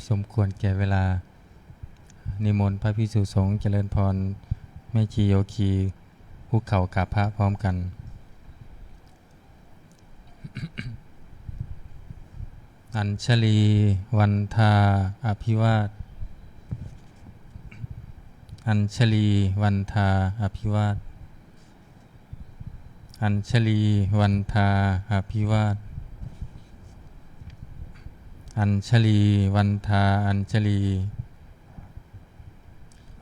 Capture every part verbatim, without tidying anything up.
สมควรแก่เวลา นิมนต์พระภิกษุสงฆ์เจริญพร แม่ชีโยคี คุกเข่ากราบพระพร้อมกัน Añjalī vandā abhivāda. Añjalī vandā abhivāda. Añjalī vandā abhivāda. Añjalī vandā añjalī.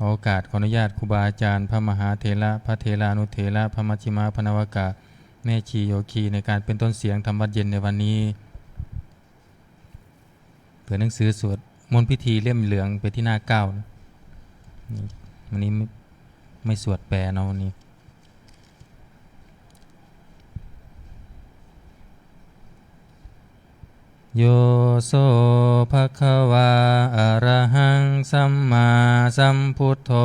ขอโอกาส ขออนุญาตครูบาอาจารย์ พระมหาเถระ พระเถรานุเถระ พระมัชฌิมะ พระนวกะ แม่ชีโยคี ในการเป็นต้นเสียงธรรมวัตรเย็นในวันนี้ เปิดหนังสือสวดมนต์พิธีเล่มเหลืองไปที่หน้าเก้านะ นี่ วันนี้ไม่ ไม่สวดแปลเนาะวันนี้ Yo so bhagavā arahaṃ sammāsambuddho,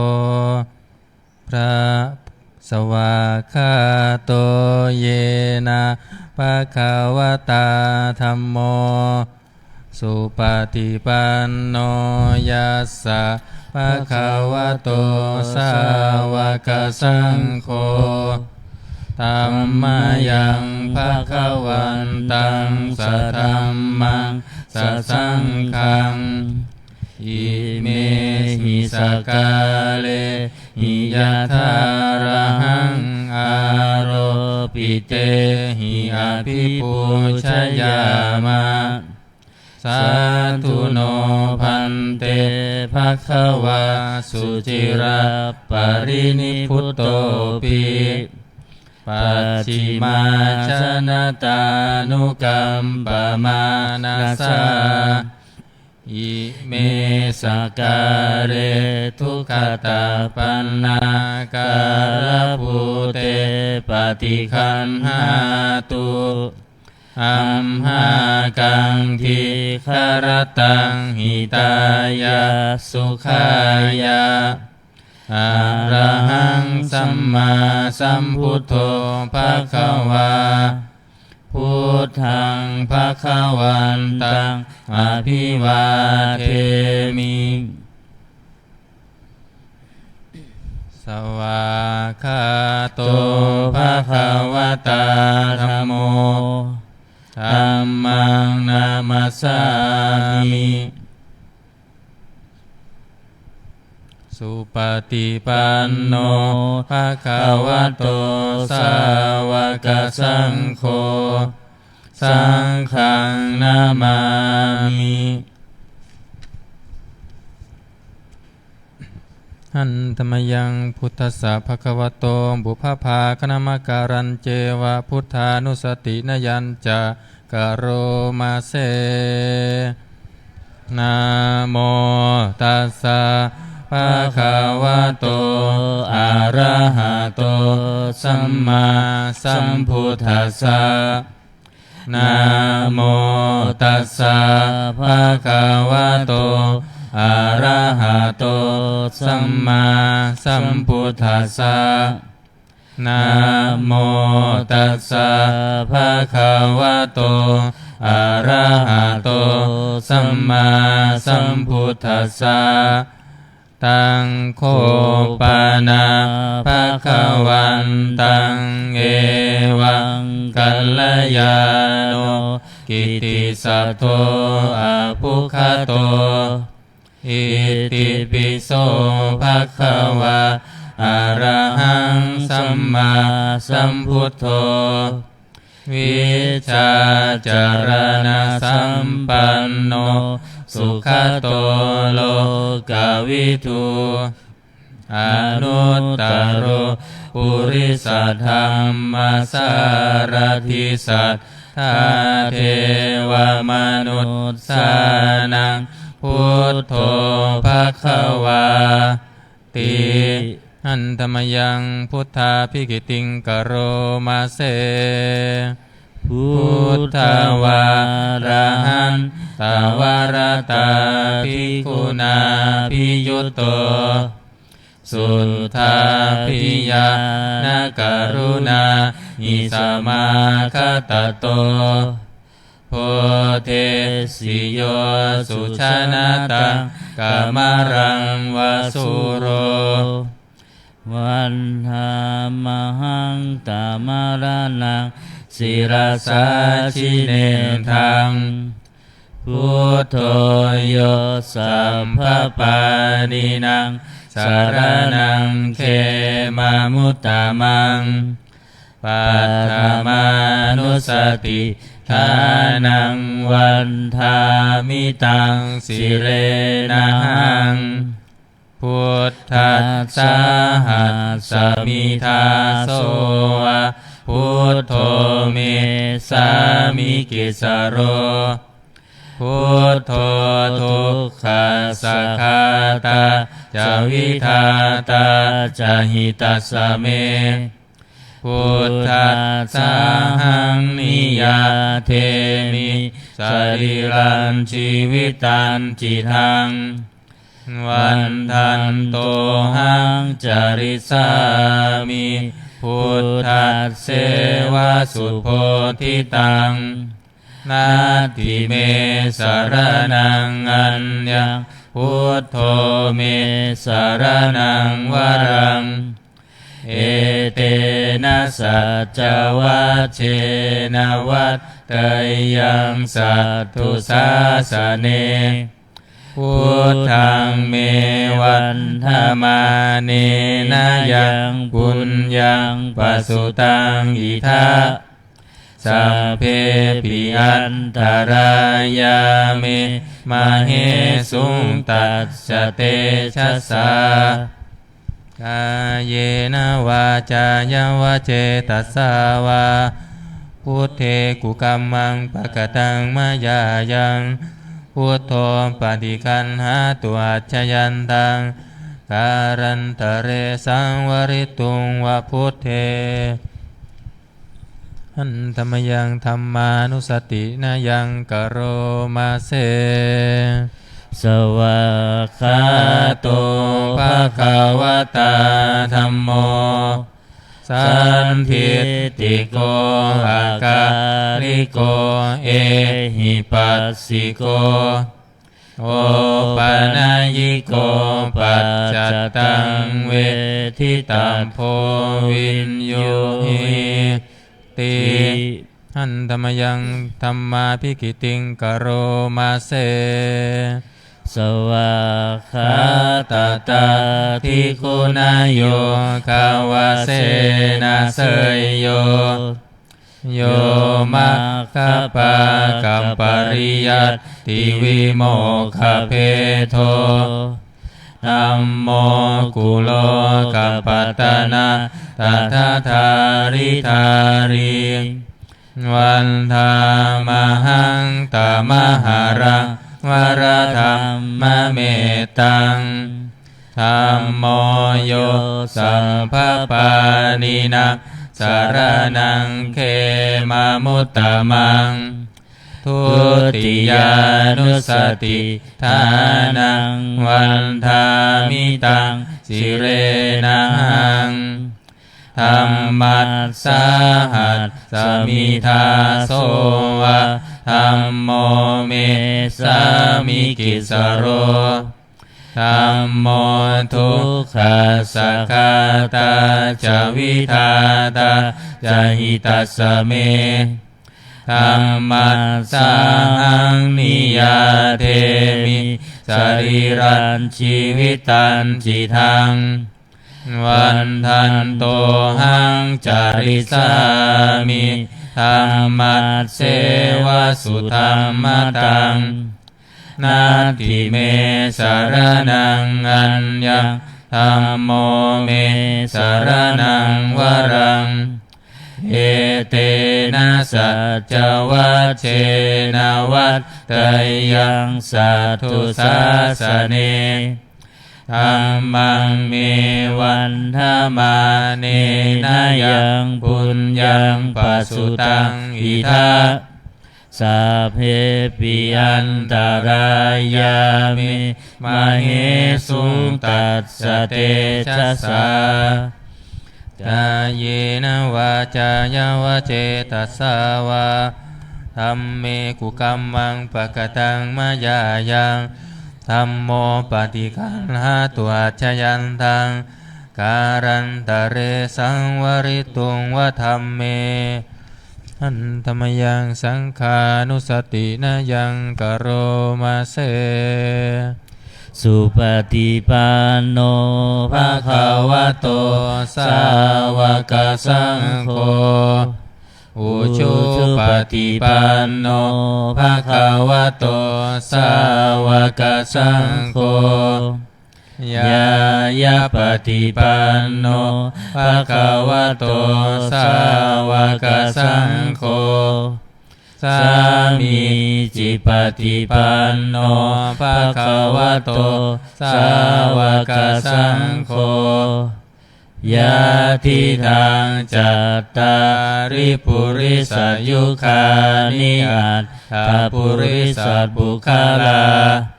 bhra- svākkhāto yena bhagavatā dhammo, supaṭipanno yassa bhagavato sāvakasaṅgho, tammayaṃ bhagavantaṃ sadhammaṃ sasaṅghaṃ, imehi sakkārehi yathārahaṃ āropitehi abhipūjayāma. Sādhu no bhante bhagavā suciraparinibbutopi, pacchimājanatānukampamānasā, ime sakkāre duggatapaṇṇākārabhūte paṭiggaṇhātu, amhākaṃ dīgharattaṃ hitāya sukhāya. Arahaṃ sammāsambuddho bhagavā, buddhaṃ bhagavantaṃ abhivādemi. Svākkhāto bhagavatā dhammo, dhammaṃ namassāmi. Supaṭipanno bhagavato sāvakasaṅgho, saṅghaṃ namāmi. Handa mayaṃ buddhassa bhagavato pubbabhāganamakārañceva buddhānussatinayañca karoma se. Namo tassa bhagavato arahato sammāsambuddhassa. Namo tassa bhagavato arahato sammāsambuddhassa. Namo tassa bhagavato arahato sammāsambuddhassa. Taṃ kho pana bhagavantaṃ evaṃ kalyāṇo kittisaddo abbhuggato. Itipi so bhagavā arahaṃ sammāsambuddho, vijjācaraṇasampanno sugato lokavidū, anuttaro purisadammasārathi satthā devamanussānaṃ buddho bhagavāti. Handa mayaṃ buddhābhigītiṃ karoma se. Buddhavārahantavaratādiguṇābhiyutto, suddhābhiñāṇakaruṇāhi samāgatatto, bodhesi yo sujanataṃ kamalaṃ va sūro. Vandāmahaṃ tamaraṇaṃ sirasā jinendaṃ. Buddho yo sabbapāṇīnaṃ saraṇaṃ khemamuttamaṃ. Paṭhamānussatiṭṭhānaṃ vandāmi taṃ sirenahaṃ. Buddhassāhasmi dāso va, buddho me sāmikissaro. Buddho dukkhassa ghātā ca vidhātā ca hitassa me. Buddhassāhaṃ niyyādemi sarīrañjīvitañcidaṃ. Vandantohaṃ carissāmi buddhasseva subodhitaṃ. Natthi me saraṇaṃ aññaṃ, buddho me saraṇaṃ varaṃ. Etena saccavajjena vaḍḍheyyaṃ satthu sāsane. Buddhaṃ me vandamānena yaṃ puññaṃ pasutaṃ idha, sabbepi antarāyā me māhesuṃ tassa tejasā. Kāyena vācāya va cetasā vā, buddhe kukammaṃ pakataṃ mayā yaṃ, buddho paṭiggaṇhatu accayantaṃ, kālantare saṃvarituṃ va buddhe. Handa mayaṃ dhammānussatinayaṃ karoma se. Svākkhāto bhagavatā dhammo, sandiṭṭhiko akāliko ehipassiko, opanayiko paccattaṃ veditabbo viññūhīti. Handa mayaṃ dhammābhigītiṃ karoma se. Svākkhātatādiguṇayogavasena seyyo, yo maggapākapariyattivimokkhabhedo, dhammo kulokapatanā tadadhāridhārī, vandāmahaṃ tamaharaṃ varadhammamettaṃ. Dhammo yo sabbapāṇīnaṃ saraṇaṃ khemamuttamaṃ. Dutiyānussatiṭṭhānaṃ vandāmi taṃ sirenahaṃ. Dhammassāhasmi dāso va, dhammo me sāmikissaro. Dhammo dukkhassa ghātā ca vidhātā ca hitassa me. Dhammassāhaṃ niyyādemi sarīrañjīvitañcidaṃ. Vandantohaṃ carissāmi dhammasseva sudhammataṃ. Natthi me saraṇaṃ aññaṃ, dhammo me saraṇaṃ varaṃ. Etena saccavajjena vaḍḍheyyaṃ satthu sāsane. Dhammaṃ me vandamānena yaṃ puññaṃ pasutaṃ idha, sabbepi antarāyā me māhesuṃ tassa tejasā. Kāyena vācāya va cetasā vā, Dhamme kukammaṃ pakataṃ mayā yaṃ, dhammo paṭiggaṇhatu accayantaṃ, kālantare saṃvarituṃ va dhamme. Handa mayaṃ saṅghānussatinayaṃ karoma se. Supaṭipanno bhagavato sāvakasaṅgho, ujupaṭipanno bhagavato sāvakasaṅgho, ñāyapaṭipanno bhagavato sāvakasaṅgho, sāmīcipaṭipanno bhagavato sāvakasaṅgho, yadidaṃ cattāri purisayugāni aṭṭha purisapuggalā,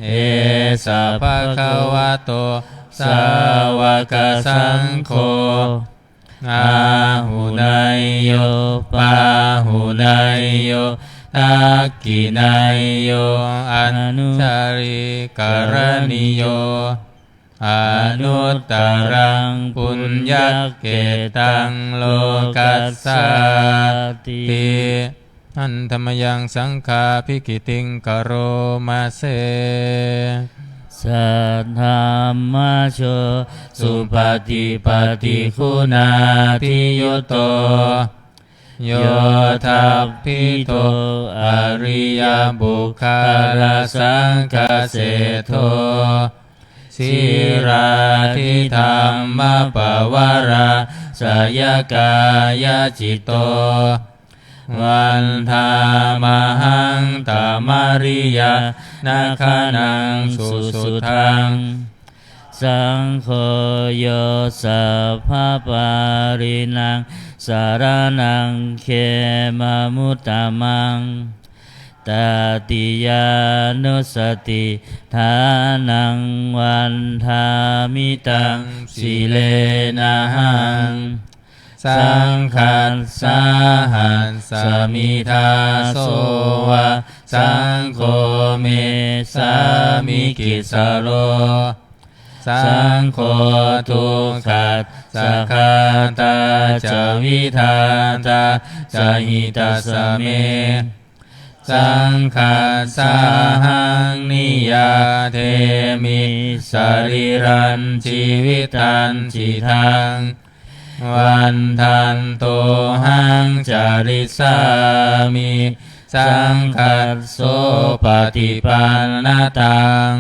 esa bhagavato sāvakasaṅgho, āhuneyyo pāhuneyyo dakkhiṇeyyo añjalikaraṇīyo, anuttaraṃ puññakkhettaṃ lokassāti. Handa mayaṃ saṅghābhigītiṃ karoma se. Saddhammajo supaṭipattiguṇādiyutto, yoṭṭhabbidho ariyapuggalasaṅghaseṭṭho, sīlādidhammapavarāsayakāyacitto, vandāmahaṃ tamariyāna gaṇaṃ susuddhaṃ. Saṅgho yo sabbapāṇīnaṃ saraṇaṃ khemamuttamaṃ, tatiyānussatiṭṭhānaṃ vandāmi taṃ sirenahaṃ. Saṅghassāhasmi dāso va, saṅgho me sāmikissaro, saṅgho dukkhassa ghātā ca vidhātā ca hitassa me. Saṅghassāhaṃ niyyādemi sarīrañjīvitañcidaṃ, vandantohaṃ carissāmi saṅghassopaṭipannataṃ.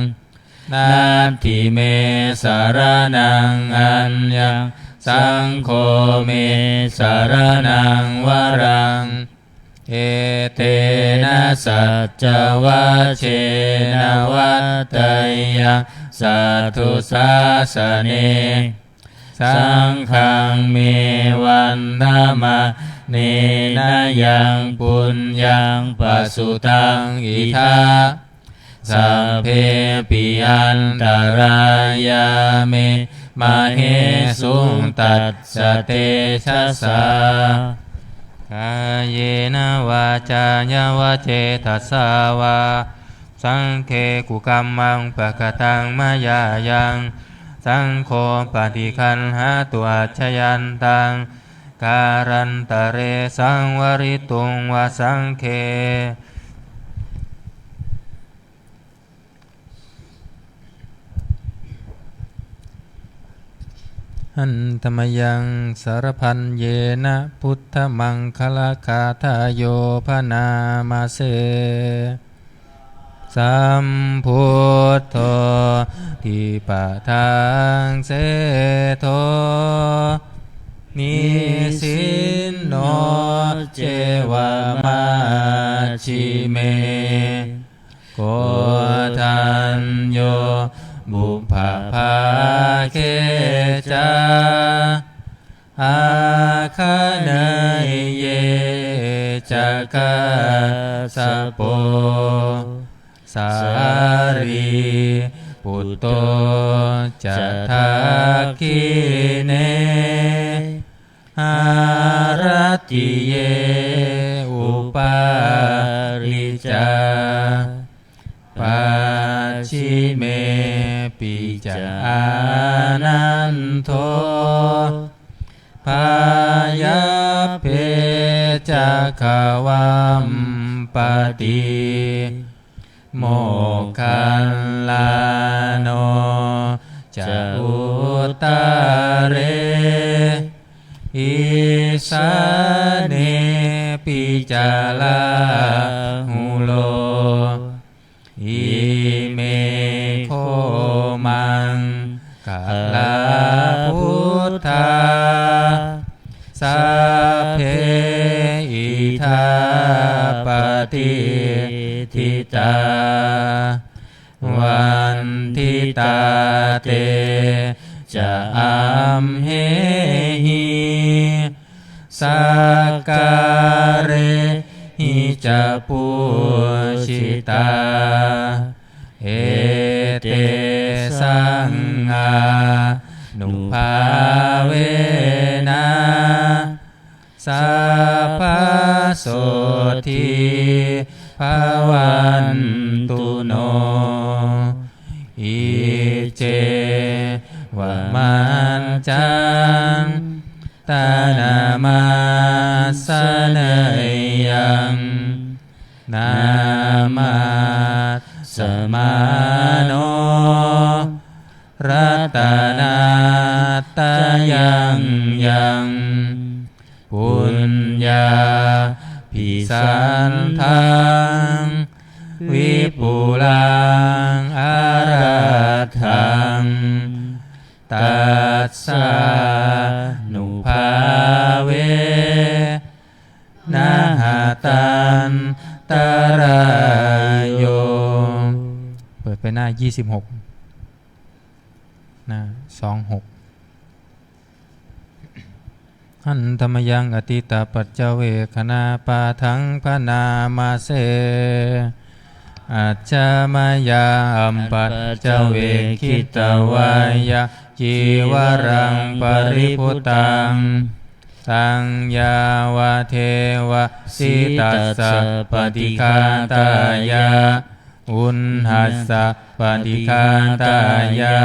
Natthi me saraṇaṃ aññaṃ, saṅgho me saraṇaṃ varaṃ. Etena saccavajjena vaḍḍheyyaṃ satthu sāsane. Saṅghaṃ me vandamānena yaṃ puññaṃ pasutaṃ idha, sabbepi antarāyā me māhesuṃ tassa tejasā. Kāyena vācāya va cetasā vā, saṅghe kukammaṃ pakataṃ mayā yaṃ, saṅgho paṭiggaṇhatu accayantaṃ, kālantare saṃvarituṃ va saṅghe. Handa mayaṃ sarapaññena buddhamaṅgalagāthāyo bhaṇāma se. Sambuddho dipadaṃ seṭṭho, nisinno ceva majjhime, koṇḍañño pubbabhāge ca, āgaṇeyye ca kassapo, sārīputto ca dakkhiṇe, haratiye upā ca pacchimepi ca ānando pāyabbe ca gavampati. Moggallāno ca uttare, isānepi ca Rāhulo, ime kho maṅgalā buddhā, sabbe idha patiṭṭhitā, vanditā te ca amhehi, sakkārehi ca pūjitā, etesaṃ ānubhāvena sabbasotthī bhavantu no. Iccevamantaṃ taṇhamassaneyyaṃ, namassvāno ratanattayaṃ yaṃ, puññābhisandaṃ vipulaṃ alatthaṃ, tassānubhāvena hatantarāyo. เปิดไปหน้า ยี่สิบหก หน้า สองหก Handa mayaṃ atītapaccavekkhaṇapāṭhaṃ bhaṇāma se. Ajja mayā apaccavekkhitvāya cīvaraṃ paribhuttaṃ, taṃ yāvadeva sītassa paṭighātāya, uṇhassa paṭighātāya,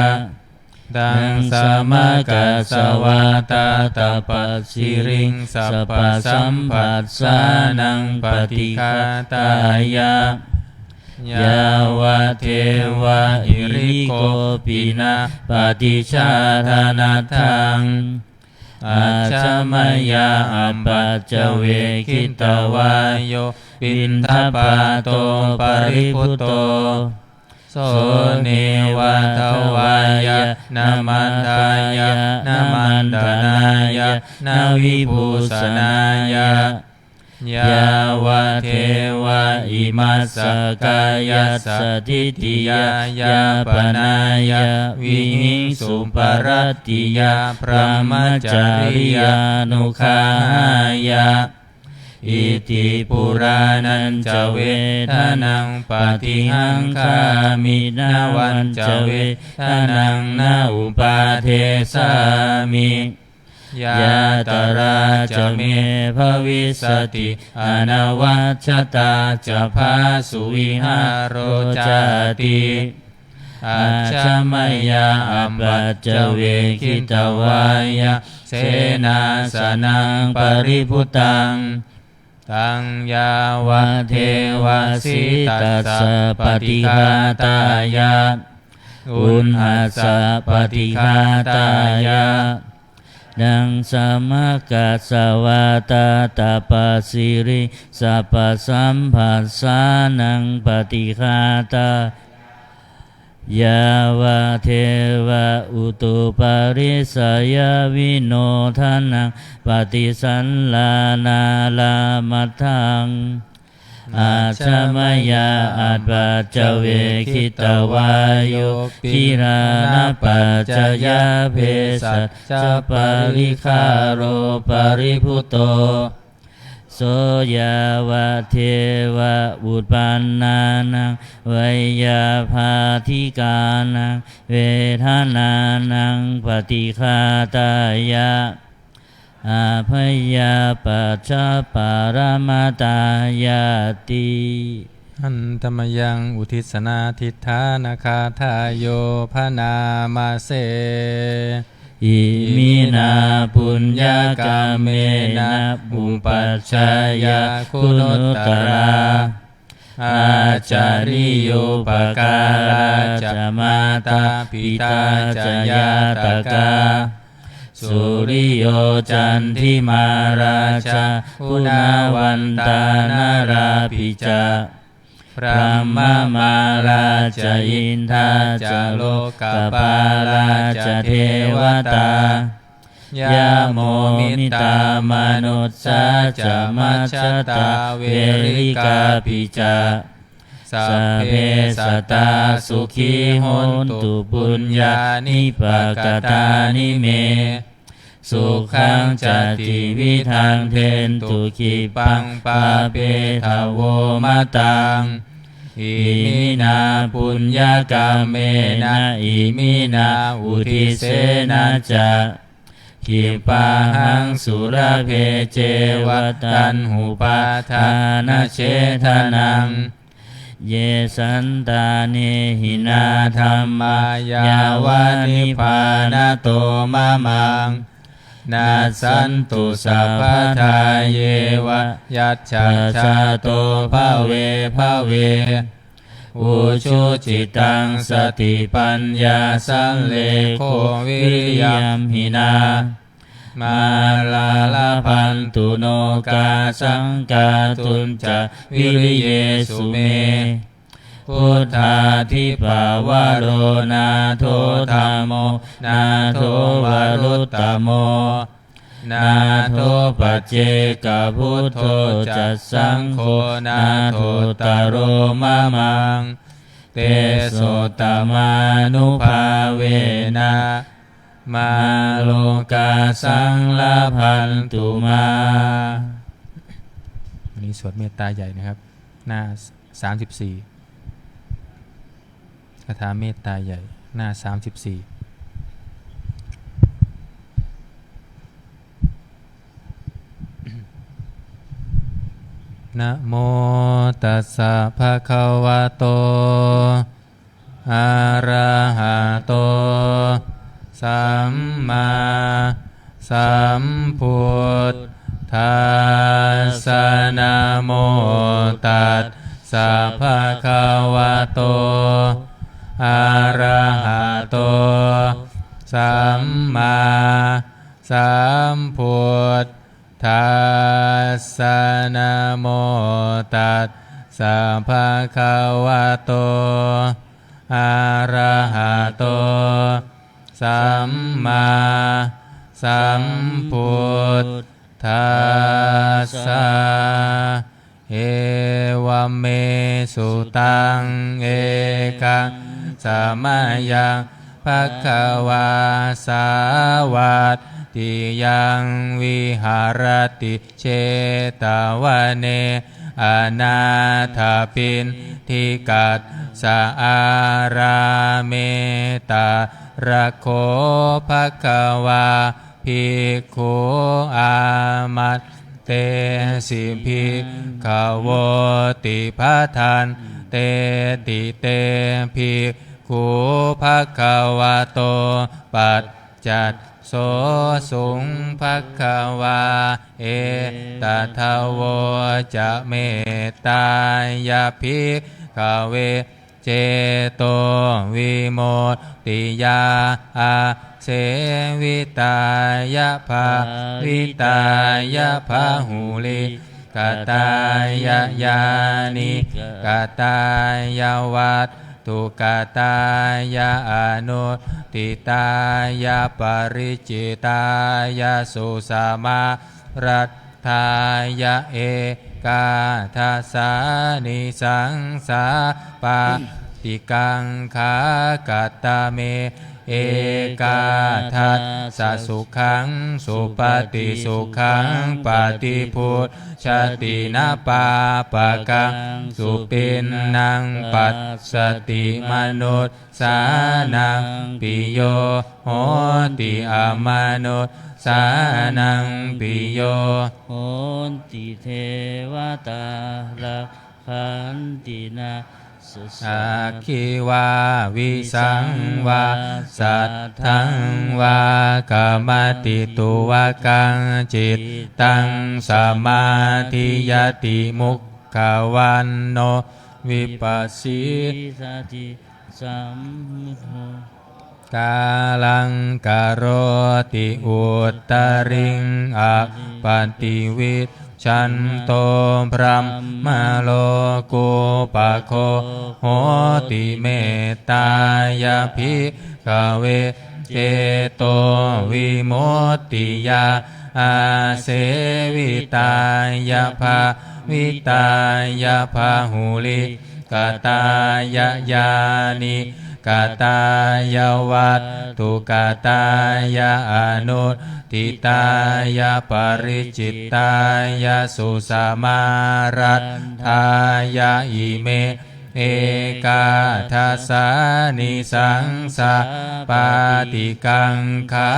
taṃ samāgasvātātapasiriṃ sabbasamvassānaṃ paṭighātāya, yāvadeva hirikho piṇḍapātijātanatthaṃ. Ajja mayā apaccavekkhitvā yo piṇḍapāto paribhutto, so neva davāya na madāya na maṇḍanāya na vibhūsanāya, yāvadeva imassa kāyassa ṭhitiyā yāpanāya vihiṃsuparatiyā brahmacariyānuggahāya. Iti purāṇañca vedanaṃ paṭihaṅkhāmi, navañca vedanaṃ na uppādessāmi. Yātrā ca me bhavissati anavajjatā ca phāsuvihāro cāti. Ajja mayā apaccavekkhitvā yaṃ senāsanaṃ paribhuttaṃ, taṃ yāvadeva sītassa paṭighātāya, uṇhassa paṭighātāya, taṃ samāgasvā tātapasiriṃ sabbasamvassānaṃ paṭighātāya, yāvadeva utuparissayavinodanaṃ paṭisallānārāmatthaṃ. Ajja mayā apaccavekkhitvā yo gilānapaccayabhesajjaparikkhāro paribhutto, so yāvadeva uppannānaṃ veyyābādhikānaṃ vedanānaṃ paṭighātāya, abyāpajjhaparamatāyāti. Handa mayaṃ uddissanādhiṭṭhānagāthāyo bhaṇāma se. Iminā puññakammena upajjhāyā guṇuttarā, ācariyūpakārā ca mātā pitā ca ñātakā, suriyo candimā rājā guṇavantā narāpi ca, brahmamārā ca indā ca lokapālā ca devatā, yamo mittā manussā ca majjhattā verikāpi ca. Sabbe sattā sukhī hontu puññāni pakatāni me, sukhañca tividhaṃ dentu khippaṃ pāpetha vomataṃ. Iminā puññakammena iminā uddissena ca, khippāhaṃ sulabhe ceva taṇhupādānachedanaṃ. Ye santāne hinā dhammā yāva nibbānato mamaṃ, nassantu sabbadā yeva yattha jāto bhave bhave. Ujucittaṃ satipaññā sallekho viriyamhinā, mārā labhantu nokāsaṃ kātuñca viriyesu me. Buddhādhipavaro nātho dhammo nātho varuttamo, nātho paccekabuddho ca saṅgho nāthottaro mamaṃ. Tesottamānubhāvena mārokāsaṃ labhantu mā. วันนี้สวดเมตตาใหญ่นะครับ หน้า สามสิบสี่ คาถาเมตตาใหญ่ หน้า สามสิบสี่. Namo tassa bhagavato arahato sammāsambuddhassa. Namo tassa bhagavato arahato sammāsambuddhassa. Namo tassa bhagavato arahato sammāsambuddhassa. Evaṃ me sutaṃ. Ekaṃ samayaṃ bhagavā sāvatthiyaṃ viharati jetavane anāthapiṇḍikassa ārāme. Tatra kho bhagavā bhikkhū āmantesi bhikkhavoti. Bhadanteti te bhikkhū bhagavato paccassosuṃ. Bhagavā etadavoca: Mettāya bhikkhave cetovimuttiyā āsevitāya bhāvitāya bahulīkatāya yānīkatāya vatthukatāya anuṭṭhitāya paricitāya susamāraddhāya ekādasānisaṃsā pāṭikaṅkhā. Katame ekādasa: sukhaṃ supati, sukhaṃ paṭibujjhati, na pāpakaṃ supinnaṃ passati, manussānaṃ piyo hoti, amanussānaṃ piyo hoti. Devatā rakkha khanti nāssa. Sakkhi vā visaṃ vā satthaṃ vā kamati tuvakaṃ cittaṃ samādhiyati mukhavaṇṇo vippasīdati sammukhī kālaṃ karoti uttariṃ appaṭivijjhanto brahmalokūpago hoti. Mettāya bhikkhave cetovimuttiya āsevitāya bhāvitāya bahulī katāya yānīkatāya vatthukatāya anuṭṭhitāya paricitāya susamāraddhāya ime ekādasānisaṃsā pāṭikaṅkhā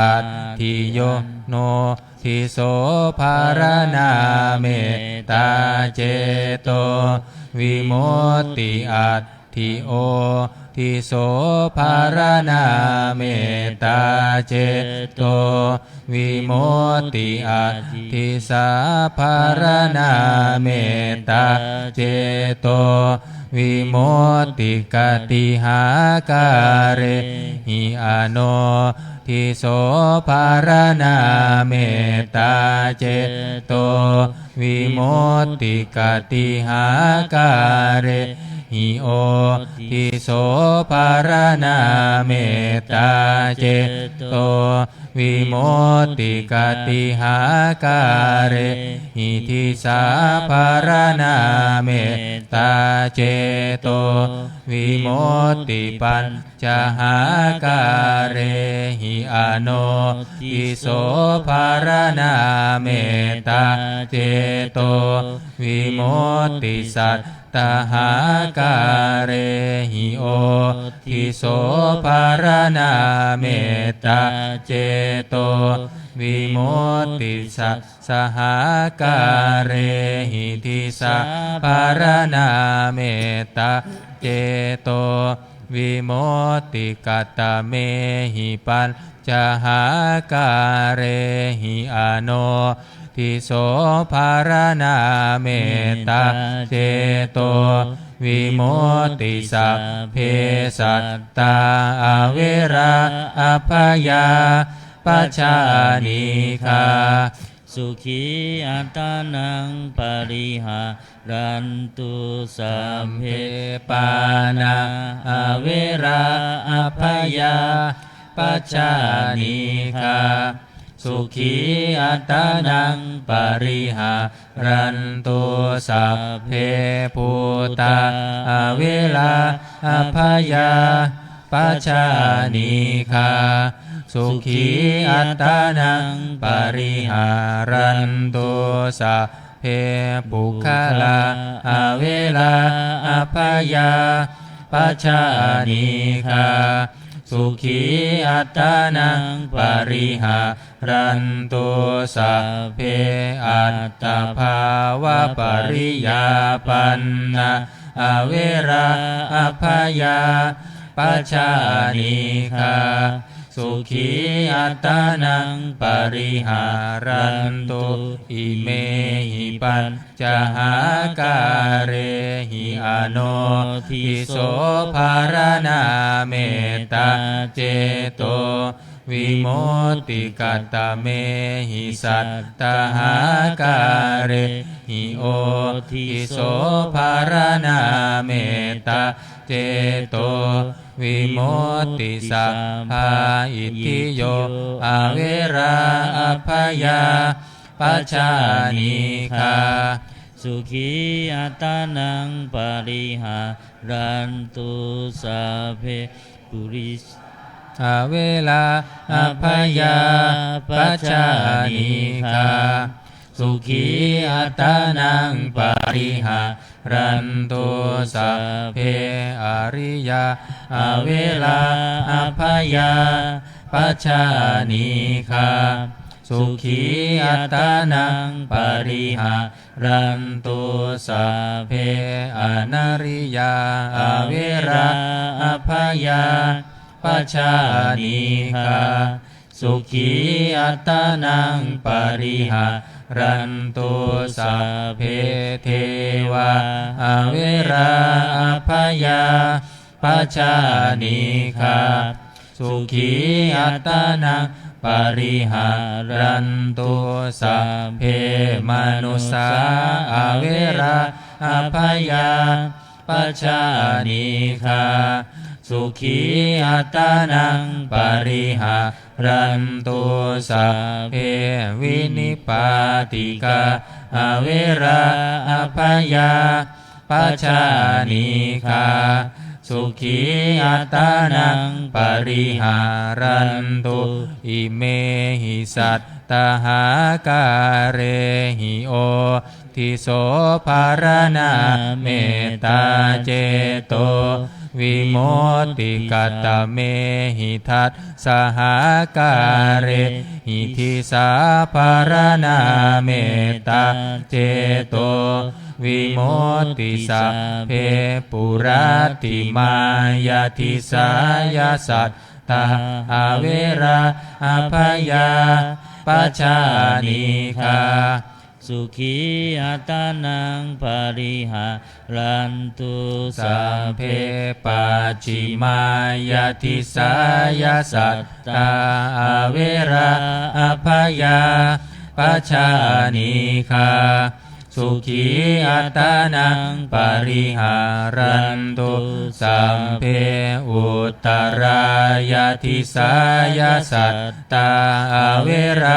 atthi. Yo no diso pharaṇā mettā ceto vimutti atthi. Yo diso pharaṇā mettā ceto vimutti atthi. Disā pharaṇā mettā ceto vimutti. Katihākārehi? Ano diso pharaṇā mettā ceto vimutti. Katihākārehi? Yo diso pharaṇā mettā ceto vimutti. Katihākārehi? Disā pharaṇā mettā ceto vimutti. Pañ cahākārehi? Ano diso pharaṇā mettā ceto vimutti. Sattahākārehi? Yo diso pharaṇā mettā ceto vimutti. Sat sahākārehi? Disā pharaṇā mettā ceto vimutti. Katamehi pañcahākārehi? Ano diso pharaṇā mettā ceto vimutti. Sabbe sattā averā abyāpajjhā anīghā sukhī attānaṃ pariharantu. Sabbe pāṇā averā abyāpajjhā anīghā sukhī attānaṃ pariharantu. Sabbe bhūtā averā abyāpajjhā anīghā sukhī attānaṃ pariharantu. Sabbe puggalā averā abyāpajjhā anīghā sukhī attānaṃ pariharantu. Sabbe attabhāvapariyāpannā averā abyāpajjhā anīghā sukhī attānaṃ pariharantu. Imehi pañcahākārehi ano diso pharaṇā mettā ceto vimutti. Katamehi sattahākārehi? Yo diso pharaṇā mettā ceto vimutti. Sabbā itthiyo averā abyāpajjhā anīghā sukhī attānaṃ pariharantu. Sabbe purisā averā abyāpajjhā anīghā sukhī attānaṃ pariharantu. Sabbe ariyā averā abyāpajjhā anīghā sukhī attānaṃ pariharantu. Sabbe anariyā averā abyāpajjhā anīghā sukhī attānaṃ pariharantu. Sabbe devā averā abyāpajjhā anīghā sukhī attānaṃ pariharantu. Sabbe manussā averā abyāpajjhā anīghā sukhī attānaṃ pariharantu. Sabbe vinipātikā averā abyāpajjhā anīghā sukhī attānaṃ pariharantu. Imehi sattahākārehi o diso pharaṇā mettācetovimutti. Katamehi dassahākārehi disā pharaṇā mettācetovimutti. Sabbe puratthimāya disāya sattā averā abyāpajjhā anīghā sukhī attānaṃ pariharantu. Sabbe pacchimāya disāya sattā averā abyāpajjhā anīghā sukhī attānaṃ pariharantu. Sabbe uttarāya disāya sattā averā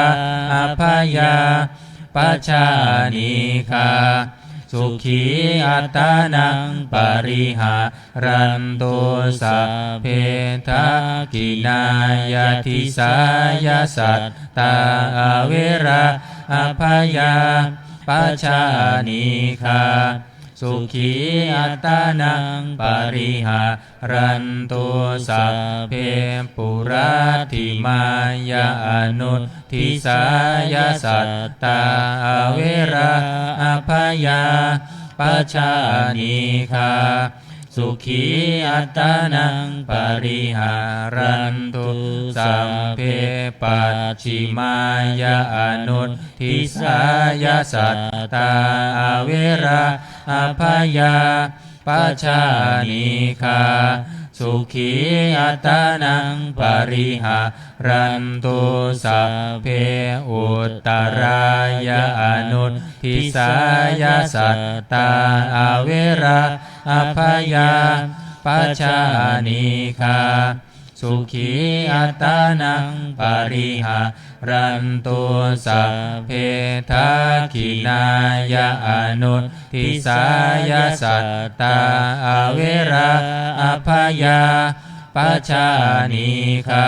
abyāpajjhā anīghā sukhī attānaṃ pariharantu. Sabbe dakkhiṇāya disāya sattā averā abyāpajjhā anīghā sukhī attānaṃ pariharantu. Sabbe puratthimāya anudisāya sattā averā abyāpajjhā anīghā sukhī attānaṃ pariharantu. Sabbe pacchimāya anudisāya sattā averā abyāpajjhā anīghā sukhī attānaṃ pariharantu. Sabbe uttarāya anudisāya sattā averā abyāpajjhā anīghā sukhī attānaṃ pariharantu. Sabbe dakkhiṇāya anudisāya sattā averā abyāpajjhā anīghā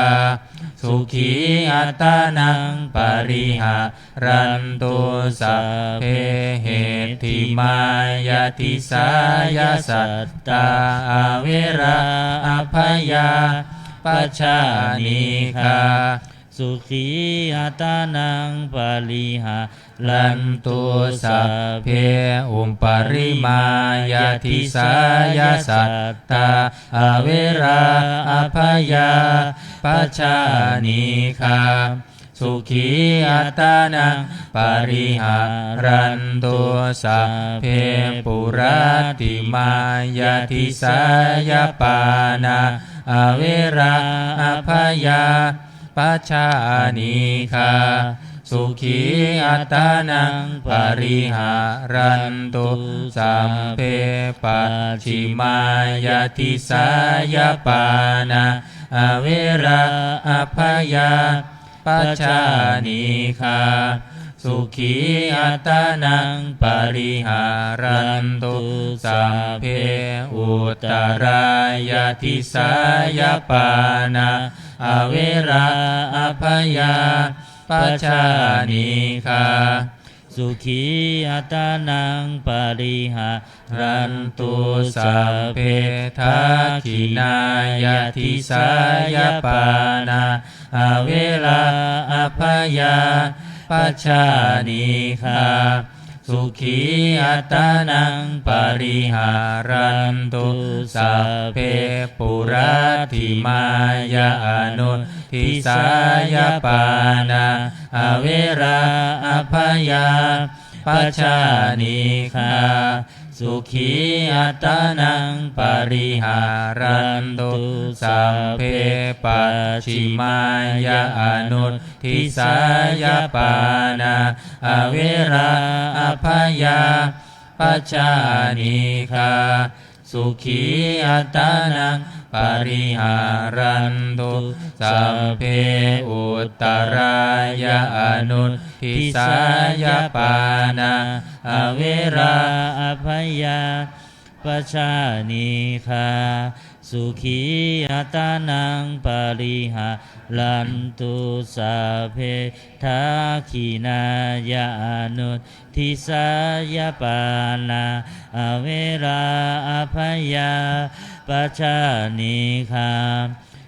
sukhī attānaṃ pariharantu. Sabbe heṭṭhimāya disāya sattā averā abyāpajjhā anīghā sukhī attānaṃ pariharantu. Sabbe uparimāya disāya sattā averā abyāpajjhā anīghā sukhī attānaṃ pariharantu. Sabbe puratthimāya disāya pāṇā averā abyāpajjhā anīghā sukhī attānaṃ pariharantu. Sabbe pacchimāya disāya pāṇā averā abyāpajjhā anīghā sukhī attānaṃ pariharantu. Sabbe uttarāya disāya pāṇā averā abyāpajjhā anīghā sukhī attānaṃ pariharantu. Sabbe dakkhiṇāya disāya pāṇā averā abyāpajjhā anīghā sukhī attānaṃ pariharantu. Sabbe puratthimāya anudisāya pāṇā averā abyāpajjhā anīghā sukhī attānaṃ pariharantu. Sabbe pacchimāya anudisāya pāṇā averā abyāpajjhā anīghā sukhī attānaṃ pariharantu. Sabbe uttarāya anudisāya pāṇā averā abyāpajjhā anīghā sukhī attānaṃ pariharantu. Sabbe dakkhiṇāya anudisāya pāṇā averā abyāpajjhā anīghā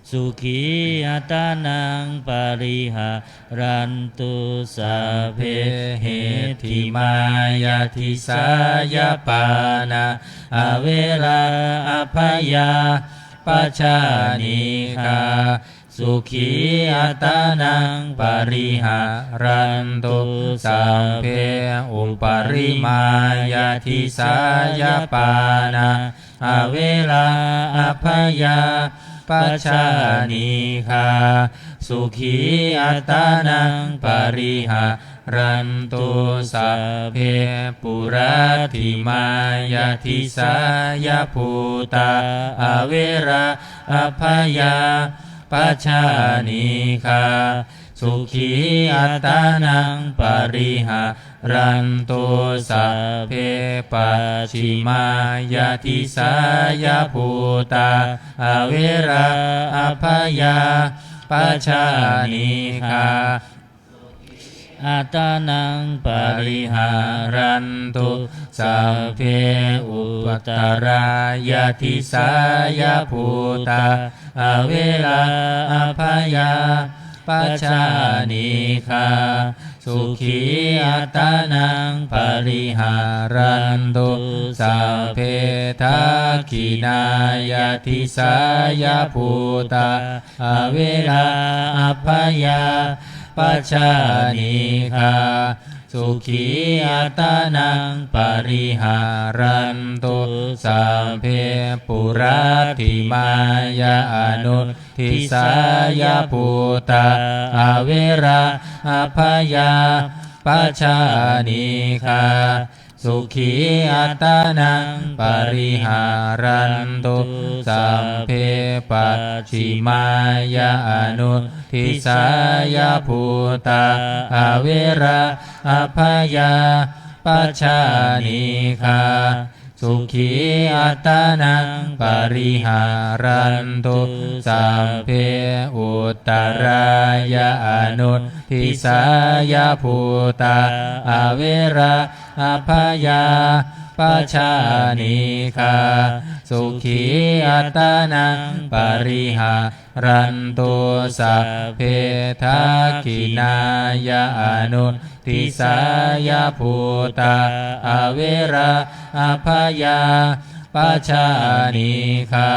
sukhī attānaṃ pariharantu. Sabbe heṭṭhimāya disāya pāṇā averā abyāpajjhā anīghā sukhī attānaṃ pariharantu. Sabbe uparimāya disāya pāṇā averā abyāpajjhā anīghā sukhī attānaṃ pariharantu. Sabbe puratthimāya disāya bhūtā averā abyāpajjhā anīghā sukhī attānaṃ pariharantu. Sabbe pacchimāya disāya bhūtā averā abyāpajjhā anīghā attānaṃ pariharantu. Sabbe uttarāya disāya bhūtā averā abyāpajjhā anīghā sukhī attānaṃ pariharantu. Sabbe dakkhiṇāya disāya bhūtā averā abyāpajjhā anīghā sukhī attānaṃ pariharantu. Sabbe puratthimāya anudisāya bhūtā averā abyāpajjhā anīghā sukhī attānaṃ pariharantu. Sabbe pacchimāya anudisāya bhūtā averā abyāpajjhā anīghā sukhī attānaṃ pariharantu. Sabbe uttarāya anudisāya bhūtā averā abyāpajjhā anīghā sukhī attānaṃ pariharantu. Sabbe dakkhiṇāya anudisāya bhūtā averā abyāpajjhā anīghā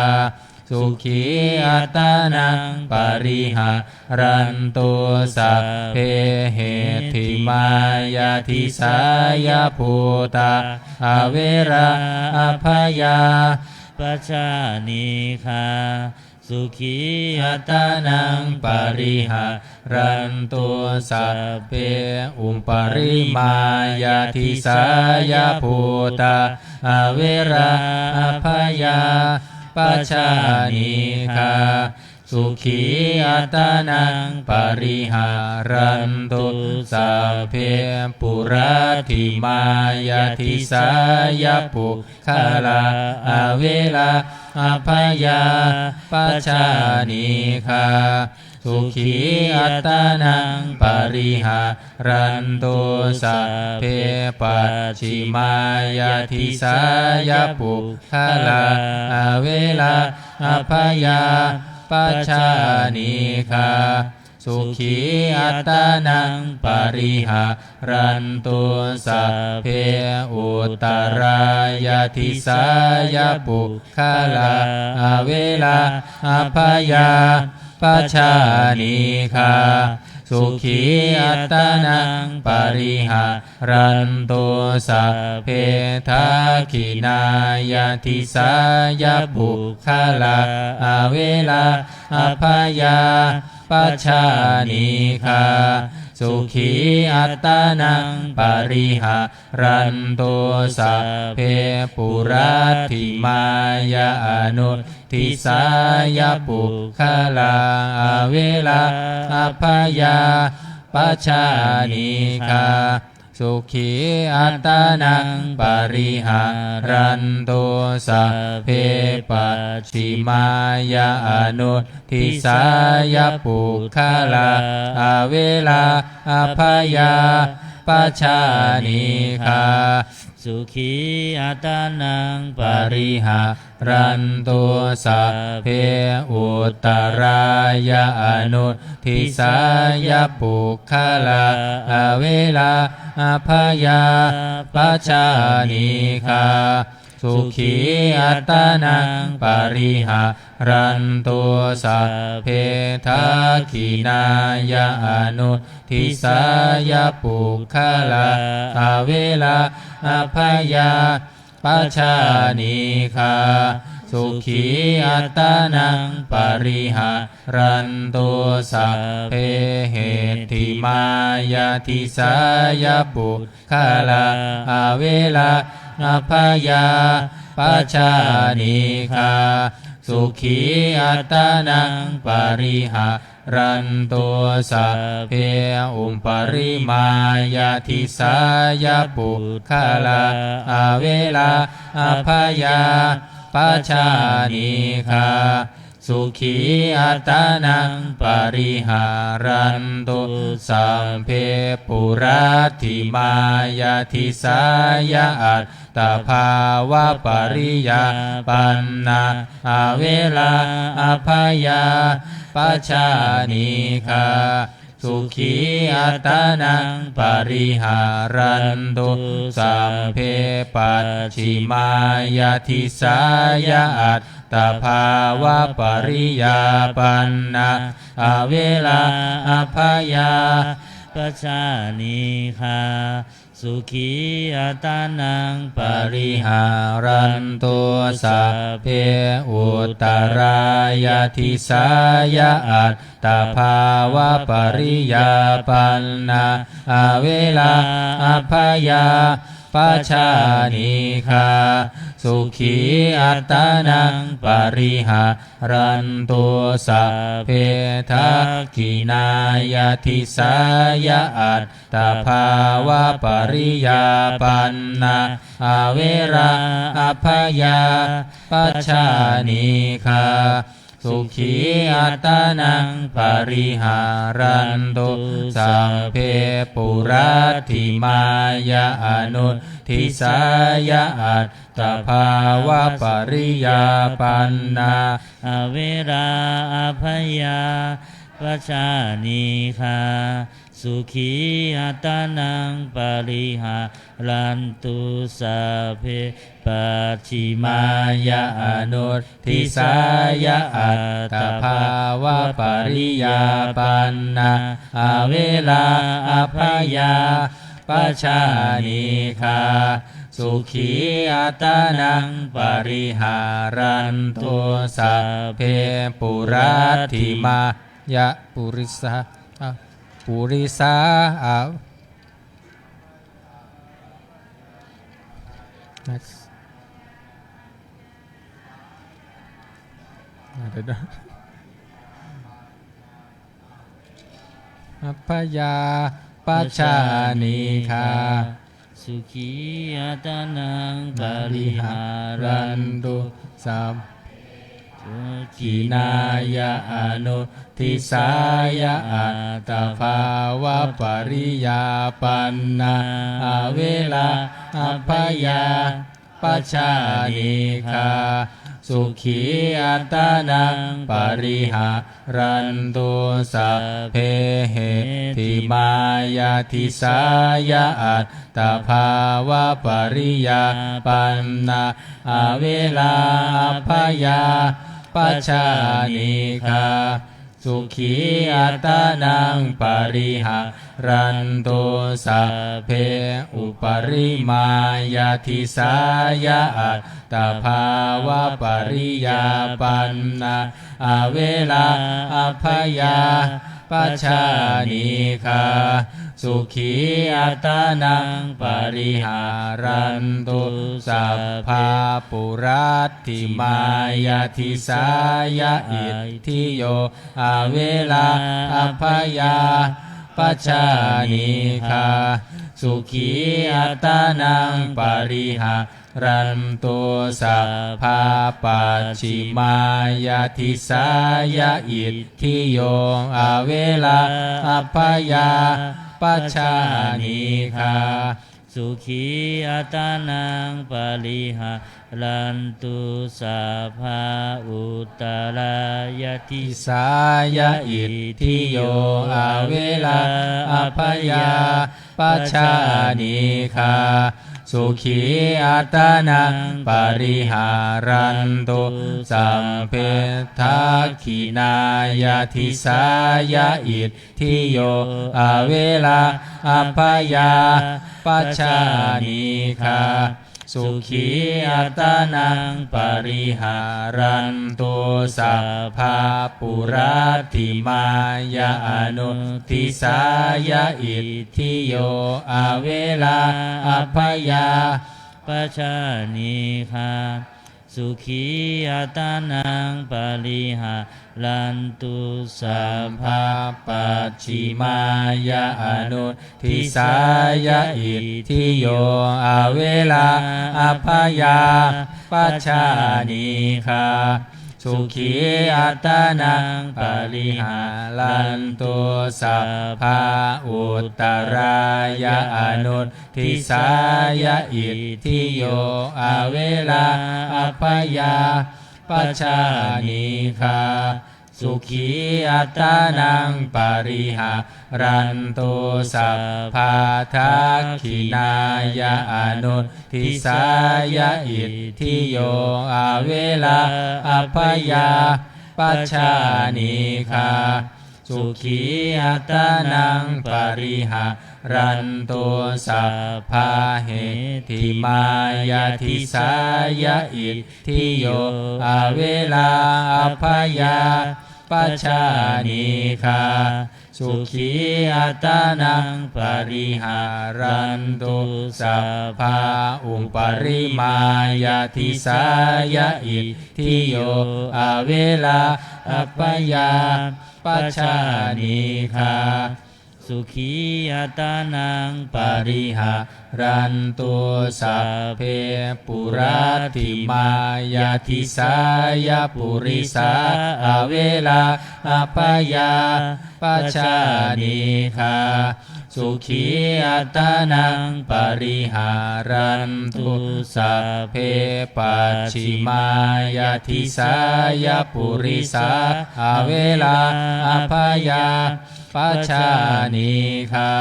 sukhī attānaṃ pariharantu. Sabbe heṭṭhimāya disāya bhūtā averā abyāpajjhā anīghā sukhī attānaṃ pariharantu. Sabbe uparimāya disāya bhūtā averā abyāpajjhā anīghā sukhī attānaṃ pariharantu sabbe puratthimāya disāya puggalā averā abyāpajjhā anīghā sukhī attānaṃ pariharantu sabbe pacchimāya disāya puggalā averā abyāpajjhā anīghā sukhī attānaṃ pariharantu sabbe uttarāya disāya puggalā averā abyāpajjhā anīghā sukhī attānaṃ pariharantu sabbe dakkhiṇāya disāya puggalā averā abyāpajjhā anīghā sukhī attānaṃ pariharantu sabbe puratthimāya anudisāya puggalā averā abyāpajjhā anīghā sukhī attānaṃ pariharantu sabbe pacchimāya anudisāya puggalā averā abyāpajjhā anīghā sukhī attānaṃ pariharantu sabbe uttarāya anudisāya puggalā averā abyāpajjhā anīghā sukhī attānaṃ pariharantu sabbe dakkhiṇāya anudisāya puggalā averā abyāpajjhā anīghā sukhī attānaṃ pariharantu sabbe heṭṭhimāya disāya puggalā averā abyāpajjhā anīghā sukhī attānaṃ pariharantu sabbe uparimāya disāya puggalā averā abyāpajjhā anīghā sukhī attānaṃ pariharantu sabbe puratthimāya disāya attabhāvapariyāpannā averā abyāpajjhā anīghā sukhī attānaṃ pariharantu sabbe pacchimāya disāya attabhāvapariyāpannā averā abyāpajjhā anīghā sukhī attānaṃ pariharantu sabbe uttarāya disāya attabhāvapariyāpannā averā abyāpajjhā anīghā sukhī attānaṃ pariharantu sabbe dakkhiṇāya disāya attabhāvapariyāpannā averā abyāpajjhā anīghā sukhī attānaṃ pariharantu sabbe puratthimāya anudisāya attabhāvapariyāpannā averā abyāpajjhā anīghā sukhī attānaṃ pariharantu sabbe pacchimāya anudisāya attabhāvapariyāpannā averā abyāpajjhā anīghā sukhī attānaṃ pariharantu sabbe puratthimā ya purisā, ah, purisā, ah, next. Ada dah. abyāpajjhā anīghā sukhī attānaṃ pariharantu. Sabbe dakkhiṇāya anuddisāya attabhāvapariyāpannā averā abyāpajjhā anīghā sukhī attānaṃ pariharantu. Sabbe heṭṭhimāya disāya attabhāvapariyāpannā averā abyāpajjhā anīghā sukhī attānaṃ pariharantu. Sabbe uparimāya disāya attabhāvapariyāpannā averā abyāpajjhā anīghā sukhī attānaṃ pariharantu. Sabbe puratthimāya disāya itthiyo averā abyāpajjhā anīghā sukhī attānaṃ pariharantu. Sabbe pacchimāya disāya itthiyo averā abyāpajjhā anīghā sukhī attānaṃ pariharantu. Sabbe uttarāya disāya itthiyo averā abyāpajjhā anīghā sukhī attānaṃ pariharantu. Sabbe dakkhiṇāya disāya itthiyo averā abyāpajjhā anīghā sukhī attānaṃ pariharantu. Sabbe puratthimāya anuddisāya itthiyo averā abyāpajjhā anīghā sukhī attānaṃ pariharantu. Sabbe pacchimāya anuddisāya itthiyo averā abyāpajjhā anīghā sukhī attānaṃ pariharantu. Sabbe uttarāya anuddisāya itthiyo averā abyāpajjhā anīghā sukhī attānaṃ pariharantu. Sabbe dakkhiṇāya anuddisāya itthiyo averā abyāpajjhā anīghā sukhī attānaṃ pariharantu. Sabbe heṭṭhimāya disāya itthiyo averā abyāpajjhā anīghā sukhī attānaṃ pariharantu. Sabbe uparimāya disāya itthiyo averā abyāpajjhā anīghā sukhī attānaṃ pariharantu. Sabbe puratthimāya disāya purisā averā abyāpajjhā anīghā sukhī attānaṃ pariharantu. Sabbe pacchimāya disāya purisā averā abyāpajjhā anīghā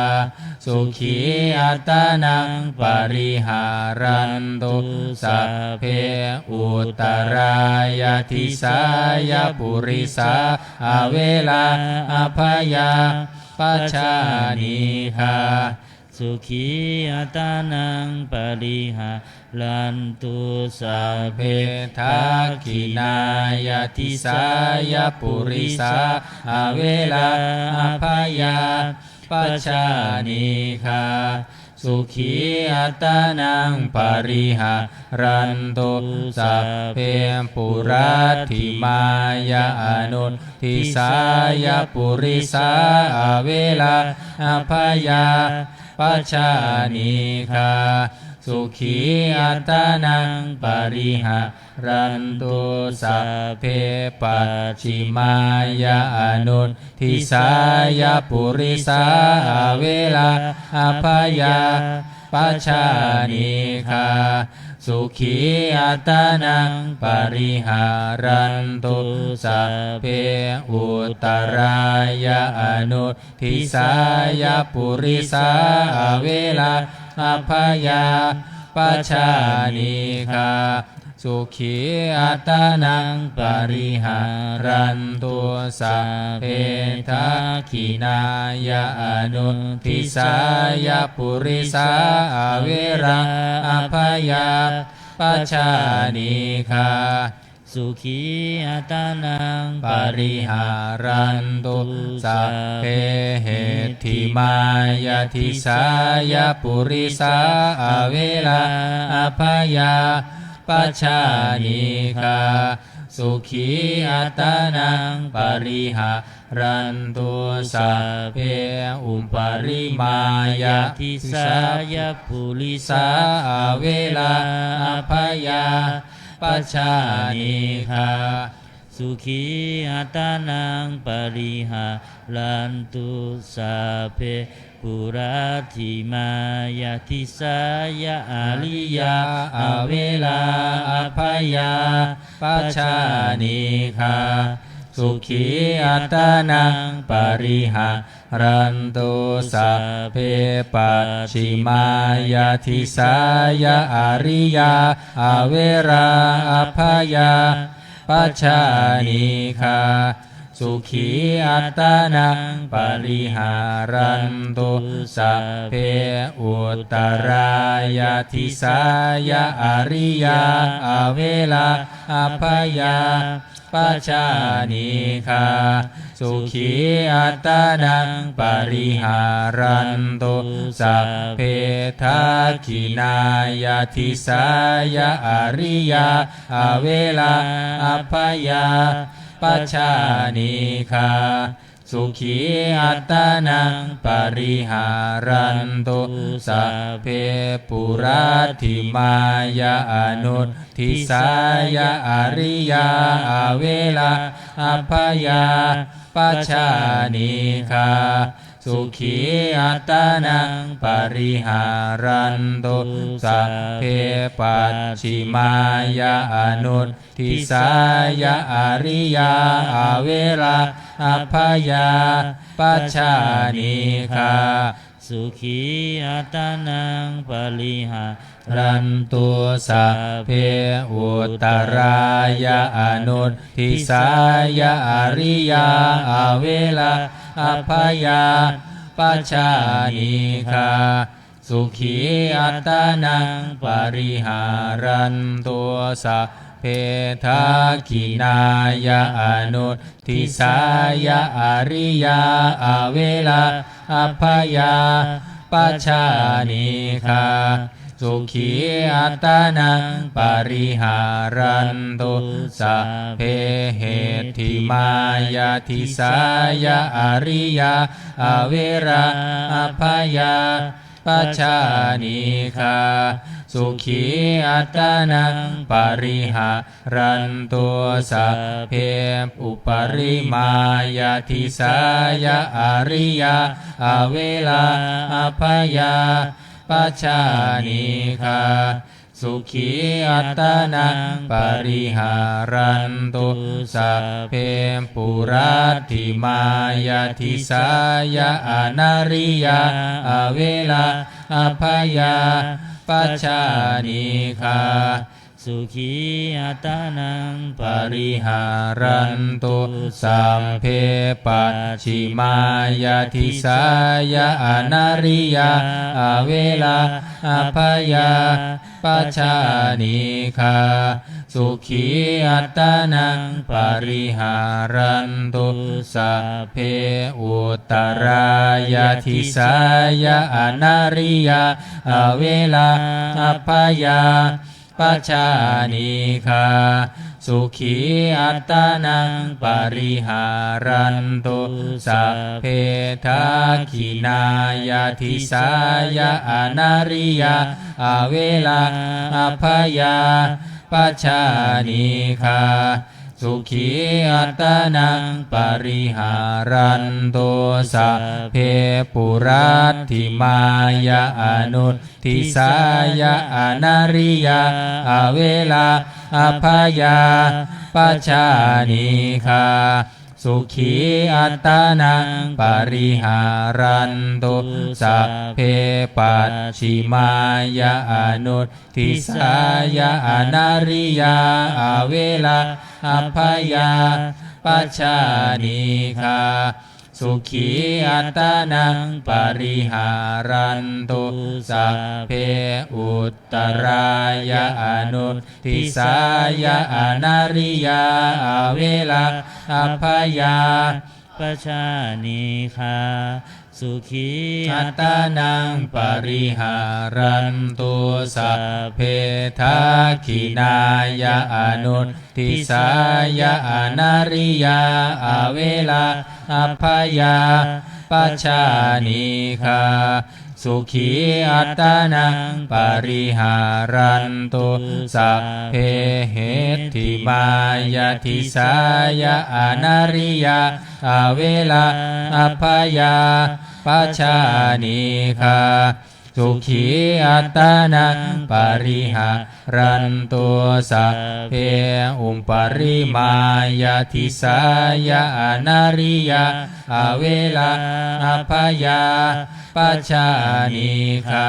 sukhī attānaṃ pariharantu. Sabbe uttarāya disāya purisā averā abyāpajjhā anīghā sukhī attānaṃ pariharantu. Sabbe dakkhiṇāya disāya purisā averā abyāpajjhā anīghā sukhī attānaṃ pariharantu sabbe. Puratthimāya anuddisāya purisā averā abyāpajjhā anīghā sukhī attānaṃ pariharantu sabbe. Pacchimāya anuddisāya purisā averā abyāpajjhā anīghā sukhī attānaṃ pariharantu sabbe. Uttarāya anuddisāya purisā averā abyāpajjhā anīghā sukhī attānaṃ pariharantu sabbe. Dakkhiṇāya anuddisāya purisā averā abyāpajjhā anīghā sukhī attānaṃ pariharantu sabbe. Heṭṭhimāya disāya purisā averā abyāpajjhā anīghā sukhī attānaṃ pariharantu sabbe. Uparimāya disāya purisā averā abyāpajjhā anīghā sukhī attānaṃ pariharantu sabbe. Puratthimāya disāya ariyā averā abyāpajjhā anīghā sukhī attānaṃ pariharantu sabbe. Pacchimāya disāya ariyā averā abyāpajjhā anīghā sukhī attānaṃ pariharantu sabbe. Uttarāya disāya ariyā averā abyāpajjhā anīghā sukhī attānaṃ pariharantu sabbe. Dakkhiṇāya disāya ariyā averā abyāpajjhā anīghā sukhī attānaṃ pariharantu sabbe. Puratthimāya anuddisāya ariyā averā abyāpajjhā anīghā sukhī attānaṃ pariharantu sabbe. Pacchimāya anuddisāya ariyā averā abyāpajjhā anīghā sukhī attānaṃ pariharantu sabbe. Uttarāya anuddisāya ariyā averā abyāpajjhā anīghā sukhī attānaṃ pariharantu sabbe. Dakkhiṇāya anuddisāya ariyā averā abyāpajjhā anīghā sukhī attānaṃ pariharantu sabbe. Heṭṭhimāya disāya ariyā averā abyāpajjhā anīghā sukhī attānaṃ pariharantu sabbe. Uparimāya disāya ariyā averā abyāpajjhā anīghā sukhī attānaṃ pariharantu sabbe. Puratthimāya disāya anariyā averā abyāpajjhā anīghā sukhī attānaṃ pariharantu sabbe. Pacchimāya disāya anariyā averā abyā pajānīghā, sukhī attānaṃ pariharantu. Sabbe uttarāya disāya anariyā averā abyāpajānīghā, sukhī attānaṃ pariharantu. Sabbe dakkhiṇāya disāya anariyā averā abyāpajānīghā, sukhī attānaṃ pariharantu. Sabbe puratthimāya anudisāya anariyā averā abyāpajānīghā, sukhī attānaṃ pariharantu. Sabbe pacchimāya anudisāya anariyā averā abyāpajānīghā, sukhī attānaṃ pariharantu. Sabbe uttarāya anudisāya anariyā averā abyāpajānīghā, sukhī attānaṃ pariharantu. Sabbe dakkhiṇāya anudisāya anariyā averā abyāpajānīghā, sukhī attānaṃ pariharantu. Sabbe heṭṭhimāya disāya anariyā averā abyāpajānīghā, sukhī attānaṃ pariharantu. Sabbe uparimāya disāya anariyā averā abyāpajānīghā,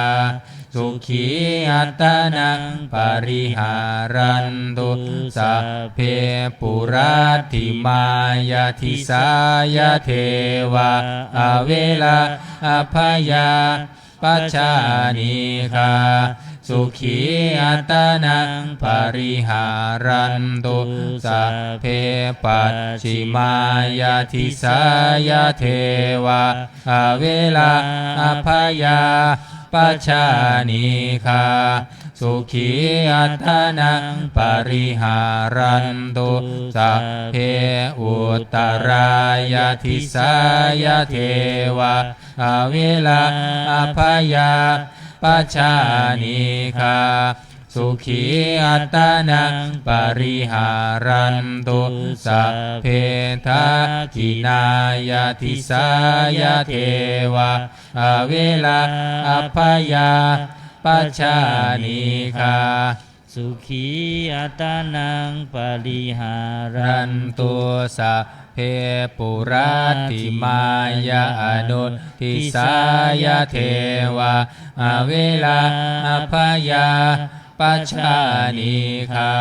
sukhī attānaṃ pariharantu. Sabbe puratthimāya disāya devā averā abyāpajānīghā, sukhī attānaṃ pariharantu. Sabbe pacchimāya disāya devā averā abyāpajānīghā, sukhī attānaṃ pariharantu. Sabbe uttarāya disāya devā averā abyāpajānīghā, sukhī attānaṃ pariharantu. Sabbe dakkhiṇāya disāya devā averā abyāpajānīghā, sukhī attānaṃ pariharantu. Sabbe puratthimāya anudisāya devā averā abyāpajānīghā,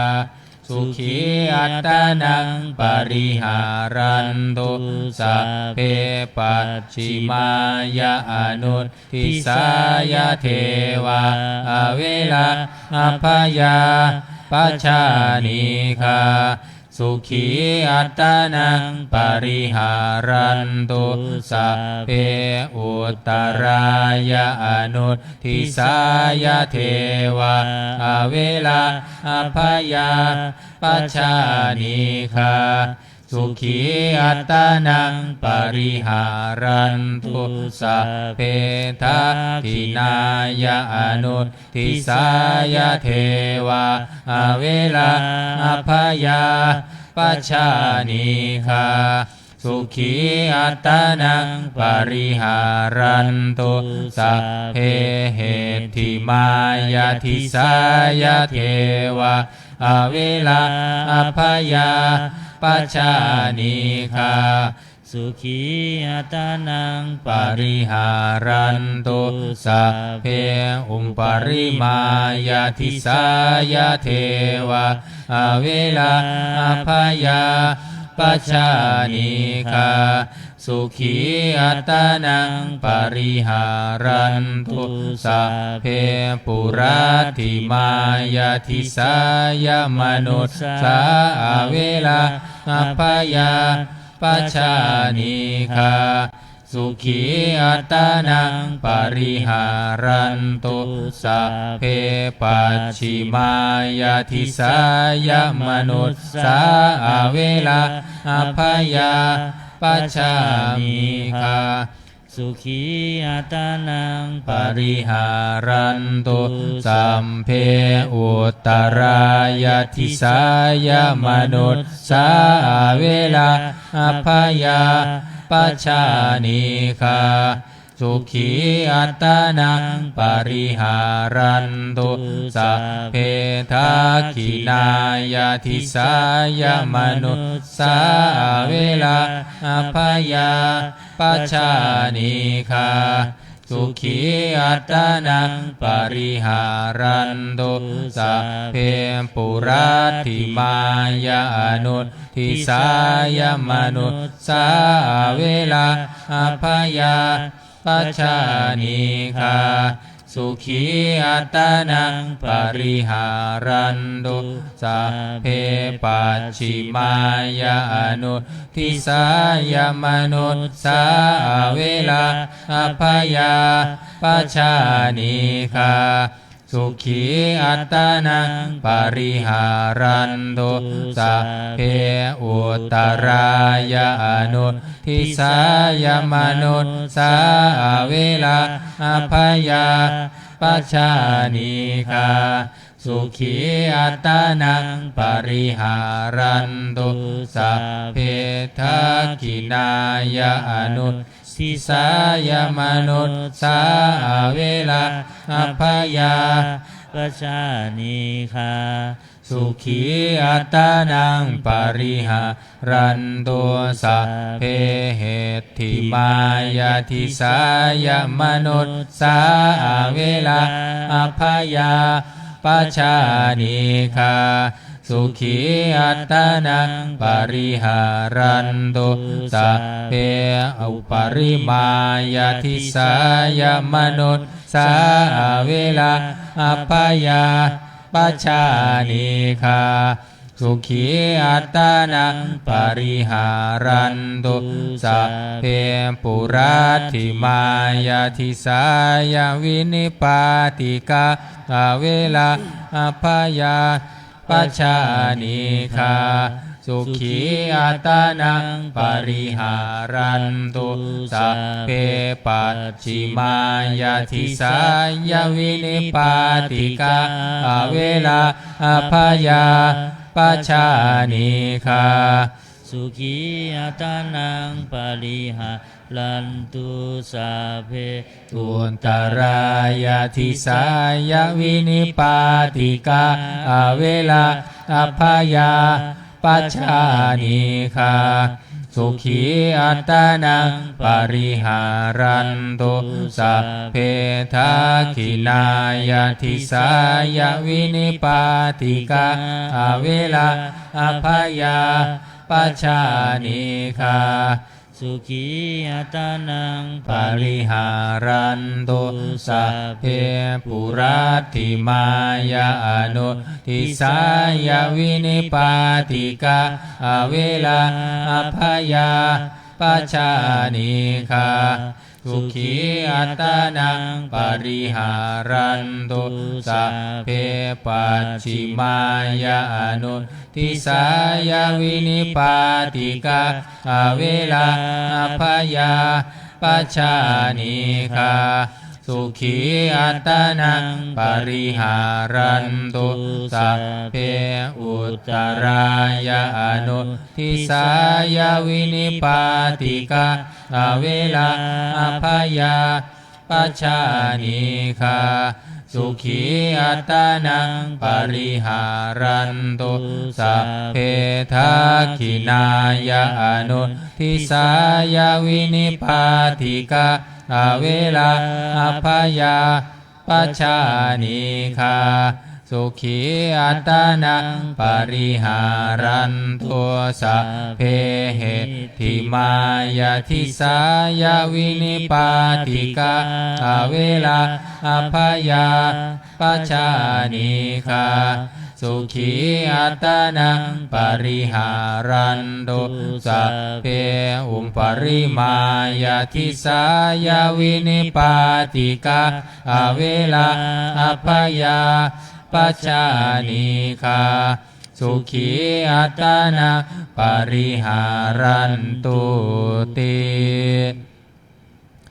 sukhī attānaṃ pariharantu. Sabbe pacchimāya anudisāya devā averā abyāpajānīghā, sukhī attānaṃ pariharantu. Sabbe uttarāya anudisāya devā averā abyāpajānīghā, sukhī attānaṃ pariharantu. Sabbe dakkhiṇāya anudisāya devā averā abyāpajānīghā, sukhī attānaṃ pariharantu. Sabbe heṭṭhimāya disāya devā averā abyāpajānīghā, sukhī attānaṃ pariharantu. Sabbe uparimāya disāya devā averā abyā pajānīgā, sukhī attānaṃ pariharantu. Sabbe puratthimāya disāya manussā averā abyāpajjhā anīghā, sukhī attānaṃ pariharantu. Sabbe pacchimāya disāya manussā averā abyāpajjhā anīghā, sukhī attānaṃ pariharantu. Sabbe uttarāya disāya manussā averā abyāpajjhā anīghā, sukhī attānaṃ pariharantu. Sabbe dakkhiṇāya disāya manussā averā abyāpajjhā anīghā, sukhī attānaṃ pariharantu. Sabbe puratthimāya anudisāya manussā averā abyāpajjhā anīghā, sukhī attānaṃ pariharantu. Sabbe pacchimāya anudisāya manussā averā abyāpajjhā anīghā, sukhī attānaṃ pariharantu. Sabbe uttarāya anudisāya manussā averā abyāpajjhā anīghā, sukhī attānaṃ pariharantu. Sabbe dakkhiṇāya anudisāya manussā averā abyāpajjhā anīghā, sukhī attānaṃ pariharantu. Sabbe heṭṭhimāya disāya manussā averā abyāpajjhā anīghā, sukhī attānaṃ pariharantu. Sabbe uparimāya disāya manussā averā abyāpajjhā anīghā, sukhī attānaṃ pariharantu. Sabbe puratthimāya disāya vinipātikā averā abyāpajjhā anīghā, sukhī attānaṃ pariharantu. Sabbe pacchimāya disāya vinipātikā averā abyāpajjhā anīghā, sukhī attānaṃ pariharantu. Sabbe uttarāya disāya vinipātikā averā abyāpajjhā anīghā, sukhī attānaṃ pariharantu. Sabbe dakkhiṇāya disāya vinipātikā averā abyāpajjhā anīghā, sukhī attānaṃ pariharantu. Sabbe puratthimāya anudisāya vinipātikā averā abyāpajjhā anīghā, sukhī attānaṃ pariharantu. Sabbe pacchimāya anudisāya vinipātikā averā abyāpajjhā anīghā, sukhī attānaṃ pariharantu. Sabbe uttarāya anudisāya vinipātikā averā abyāpajjhā anīghā, sukhī attānaṃ pariharantu. Sabbe dakkhiṇāya anudisāya vinipātikā averā abyāpajjhā anīghā, sukhī attānaṃ pariharantu. Sabbe hetthimāya disāya vinipātikā averā abyāpajjhā anīghā sukhī attānaṃ pariharantu. Sabbe uparimāya disāya vinipātikā averā abyāpajjhā anīghā sukhī attānaṃ pariharantu ti.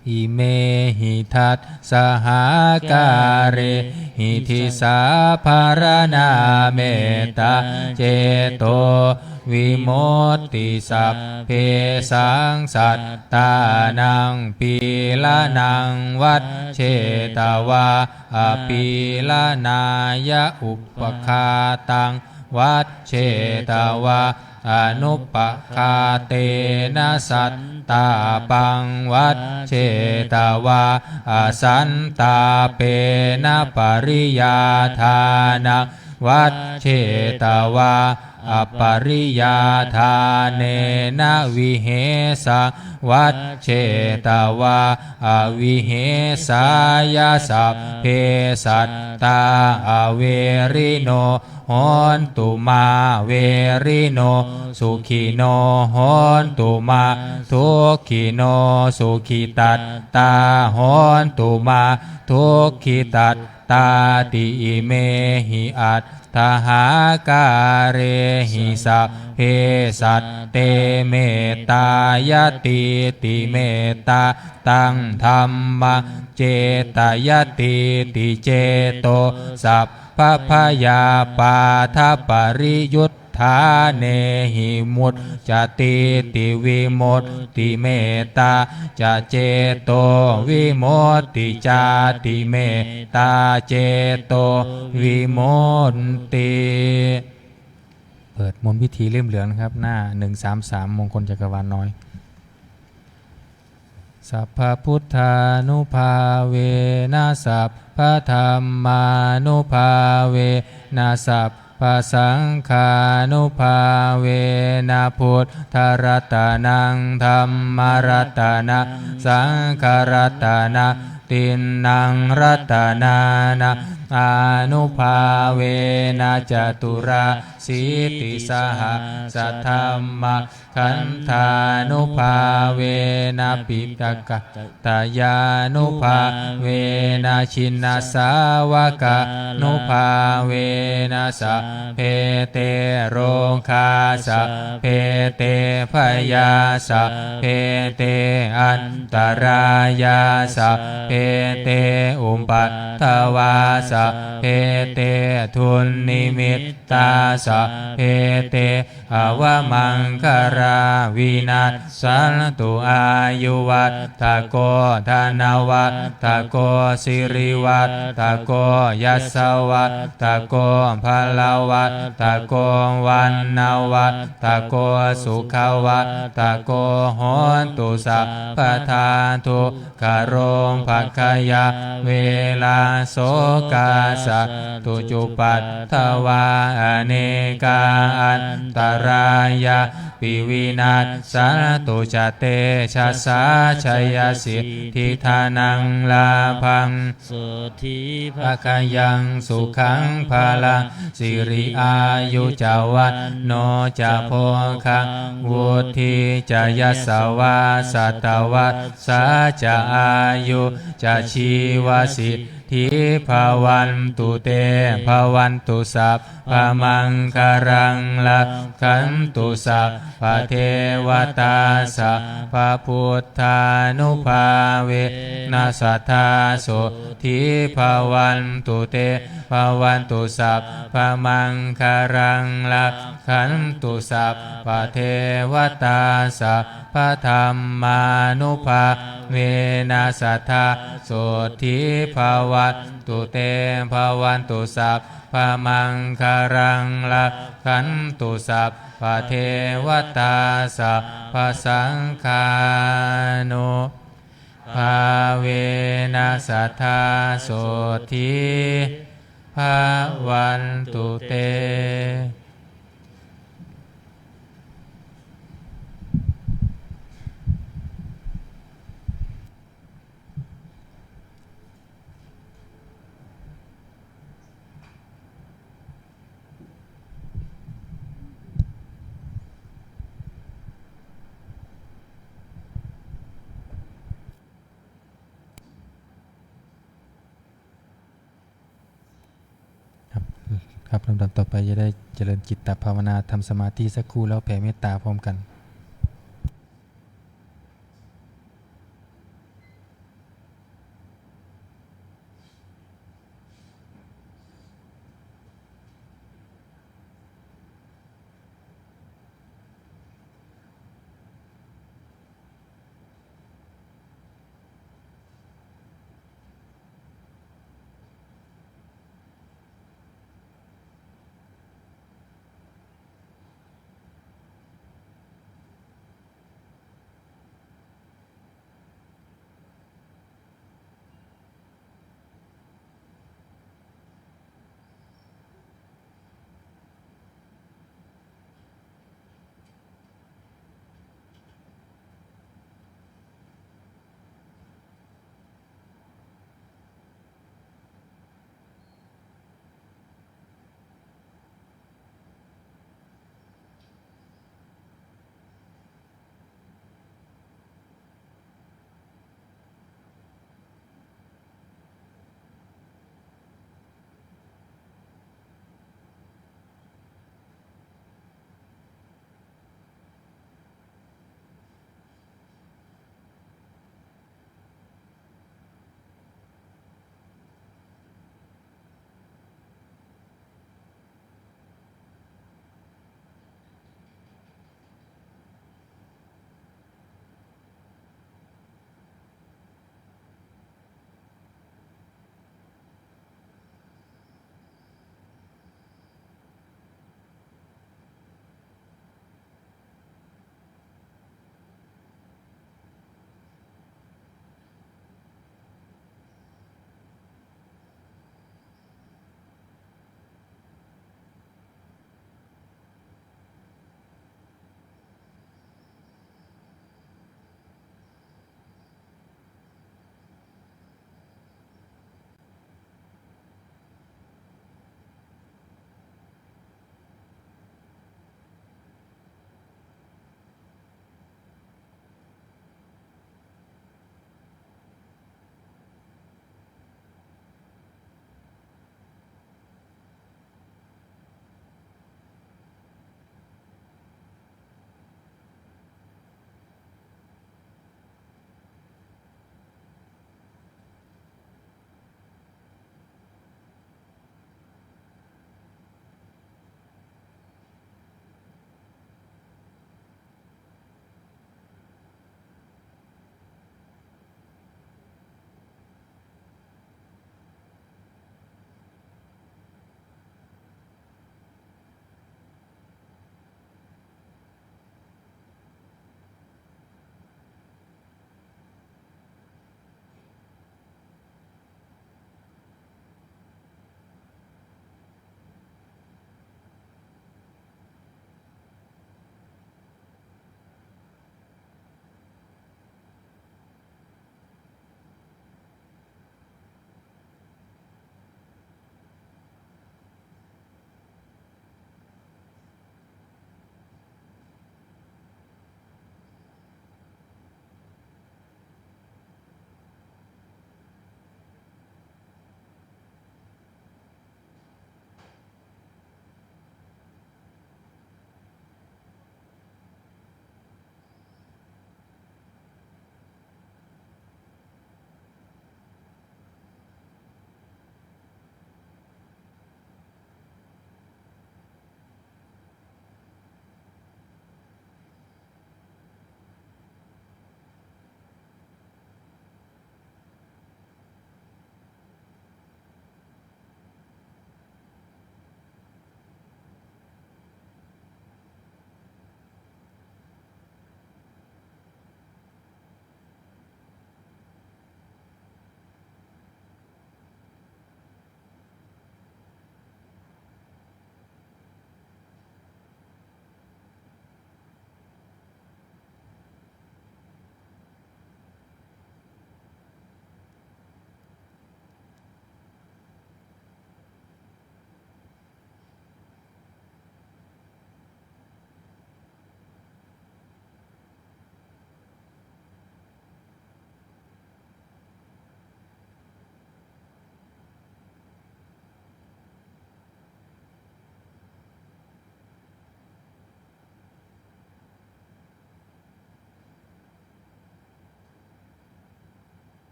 Imehi dassahākārehi disāpharaṇā mettācetovimutti. Sabbesaṃ sattānaṃ pīḷanaṃ vajjetvā apīḷanāya, upaghātaṃ vajjetvā anupaghātena, santāpaṃ vajjetvā asantāpena, pariyādānaṃ vajjetvā apariyādānena, vihesaṃ vajjetvā avihesāya. Sabbe sattā averino hontu mā verino, sukhino hontu mā dukkhino, sukhitattā hontu mā dukkhitattāti. Imehi aṭṭhahākārehi sabbe satte mettāyatīti mettā, taṃ dhammaṃ cetayatīti ceto, sabbabhayapādapariyuṭṭhānehi muccatīti vimutti. Mettā ca cetovimutti cāti, mettācetovimutti. เปิดมนต์วิธีเล่มเหลืองนะครับ หน้า หนึ่งสามสาม มงคลจักรวาลน้อย Sabbabuddhānubhāvena sabbadhammānubhāvena sabbasaṅghānubhāvena buddharatanaṃ dhammaratanaṃ saṅgharatanaṃ tiṇṇaṃ ratanānaṃ ānubhāvena caturāsītisahassadhamma- khandhānubhāvena piṭakattayānubhāvena chinnasāvakānubhāvena sabbe te rogā sabbe te bhayā sabbe te antarāyā sabbe te upaddavā sabbe te dunnimittā sabbe te avamaṅgalā vinassantu. Āyuvaḍḍhako dhanavaḍḍhako sirivaḍḍhako yasavaḍḍhako balavaḍḍhako vaṇṇavaḍḍhako sukhavaḍḍhako hotu sabbadā. Du- kkharogabhayā verā sokā sattu cupaddavā anekā antarāyāpi vinassantu ca tejasā. Jayasiddhi dhanaṃ lābhaṃ sotthi bhāgyaṃ sukhaṃ balaṃ siri āyu ca vaṇṇo ca bhogaṃ vuḍḍhī ca yasavā satavassā ca āyū ca jīvasiddhī bhavantu te. Bhavatu sabbamaṅgalaṃ rakkhantu sabbadevatā sabbabuddhānubhāvena sadā sotthī bhavantu te. Bhavatu sabbamaṅgalaṃ rakkhantu sabbadevatā sabbadhammānubhāvena sadā sotthī bhavantu te. Bhavatu sabbamaṅgalaṃ rakkhantu sabbadevatā sabbasaṅghānu- bhāvena sadā sotthī bhavantu te. ครับ ครับ ลำดับต่อไปจะได้เจริญจิตตภาวนา ทำสมาธิสักครู่แล้วแผ่เมตตาพร้อมกัน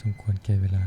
สมควรแก่เวลา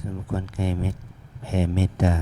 สมควรแก่เมต แผ่เมตตา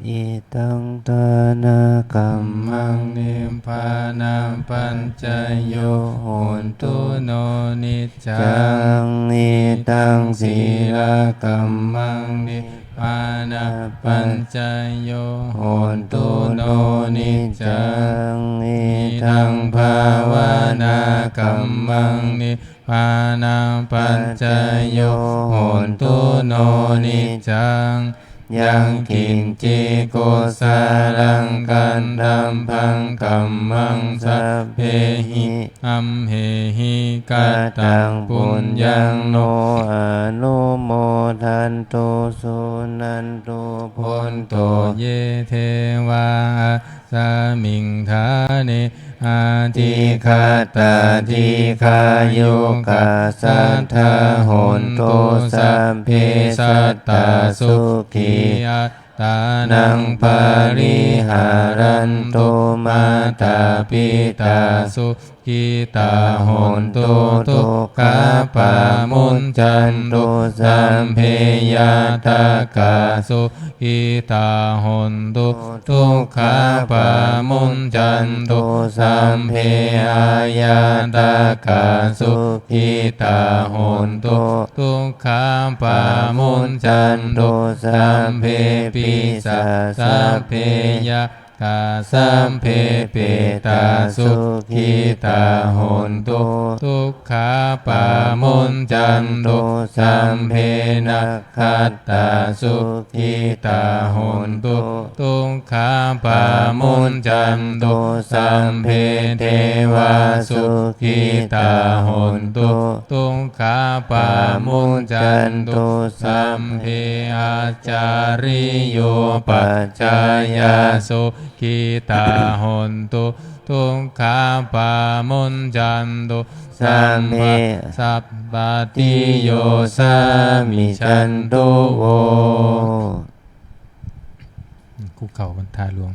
Idaṃ dānakammaṃ nibbānapaccayo hotu no niccaṃ. Idaṃ sīlakammaṃ nibbānapaccayo hotu no niccaṃ. Idaṃ bhāvanākammaṃ nibbānapaccayo hotu no niccaṃ. Yaṃ kiñci kusalaṃ kattabbaṃ kammaṃ sabbehi amhehi kataṃ puññaṃ no anumodantu suṇantu bhonto ye devā asmiṃ ṭhāne adhigatā dīghāyukā sadā hontu sabbe sattā sukhī attānaṃ pariharantu. Mātā pitā sukhitā hontu dukkhā pamuñcantu. Sabbe ñātakā sukhitā hontu dukkhā pamuñcantu. Sabbe aññātakā sukhitā hontu dukkhā pamuñcantu. Sabbe pisā sabbe yakkhā sabbe petā sukhitā hontu dukkhā pamuñcantu. Sabbe na kkhātā sukhitā hontu dukkhā pamuñcantu. Sabbe devā sukhitā hontu dukkhā pamuñcantu. Sabbe ācariyūpac cāyā sukhitā hontu dukkhā pamuñcantu. Sabbe sampattiyo samijjhantu vo. คุกเข่าวันทาหลวง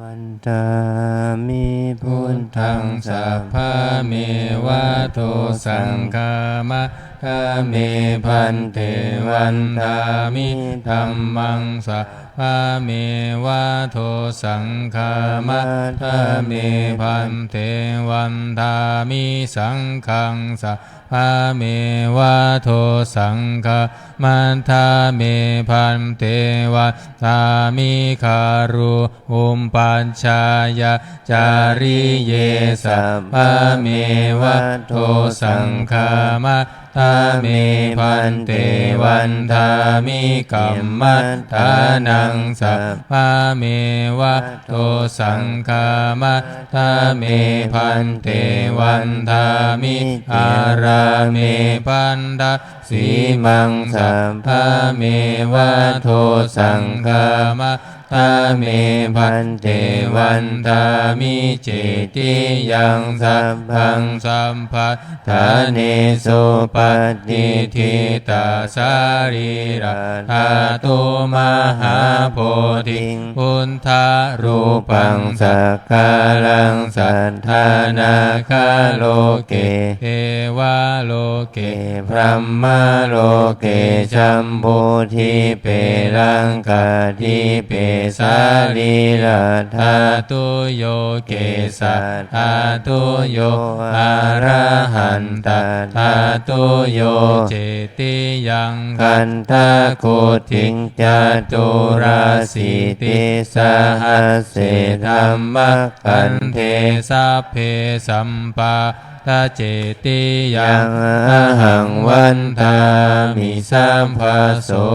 Vandāmi buddhaṃ sabbameva dosaṃ khamatha me bhante. Vandāmi dhammaṃ sabbameva dosaṃ khamatha me bhante. Vandāmi saṅghaṃ sabbameva dosaṃ khamatha me bhante. Vandāmi guru upajjhāyācariye sabbameva dosaṃ khamatha me bhante. Vandāmi kammaṭṭhānaṃ sabbameva dosaṃ khamatha me bhante. Vandāmi ārāme pattasimaṃ sabbameva dosaṃ khamatha me bhante. Vandāmi cetiyaṃ sabbaṃ sabba ṭhānesu patiṭṭhitā sarīradhātu mahābodhiṃ buddharūpaṃ sakalaṃ sadā nāgaloke devaloke brahmaloke jambudīpe laṅkādīpe sarīraṭṭhātuyo kesā dhātuyo arahantadhātuyo cetiyaṃ gandhakuṭiṃ caturāsītisahasсе dhammakkhandhe sabbe sampā da cetiyaṃ ahaṃ vandāmi sabbaso.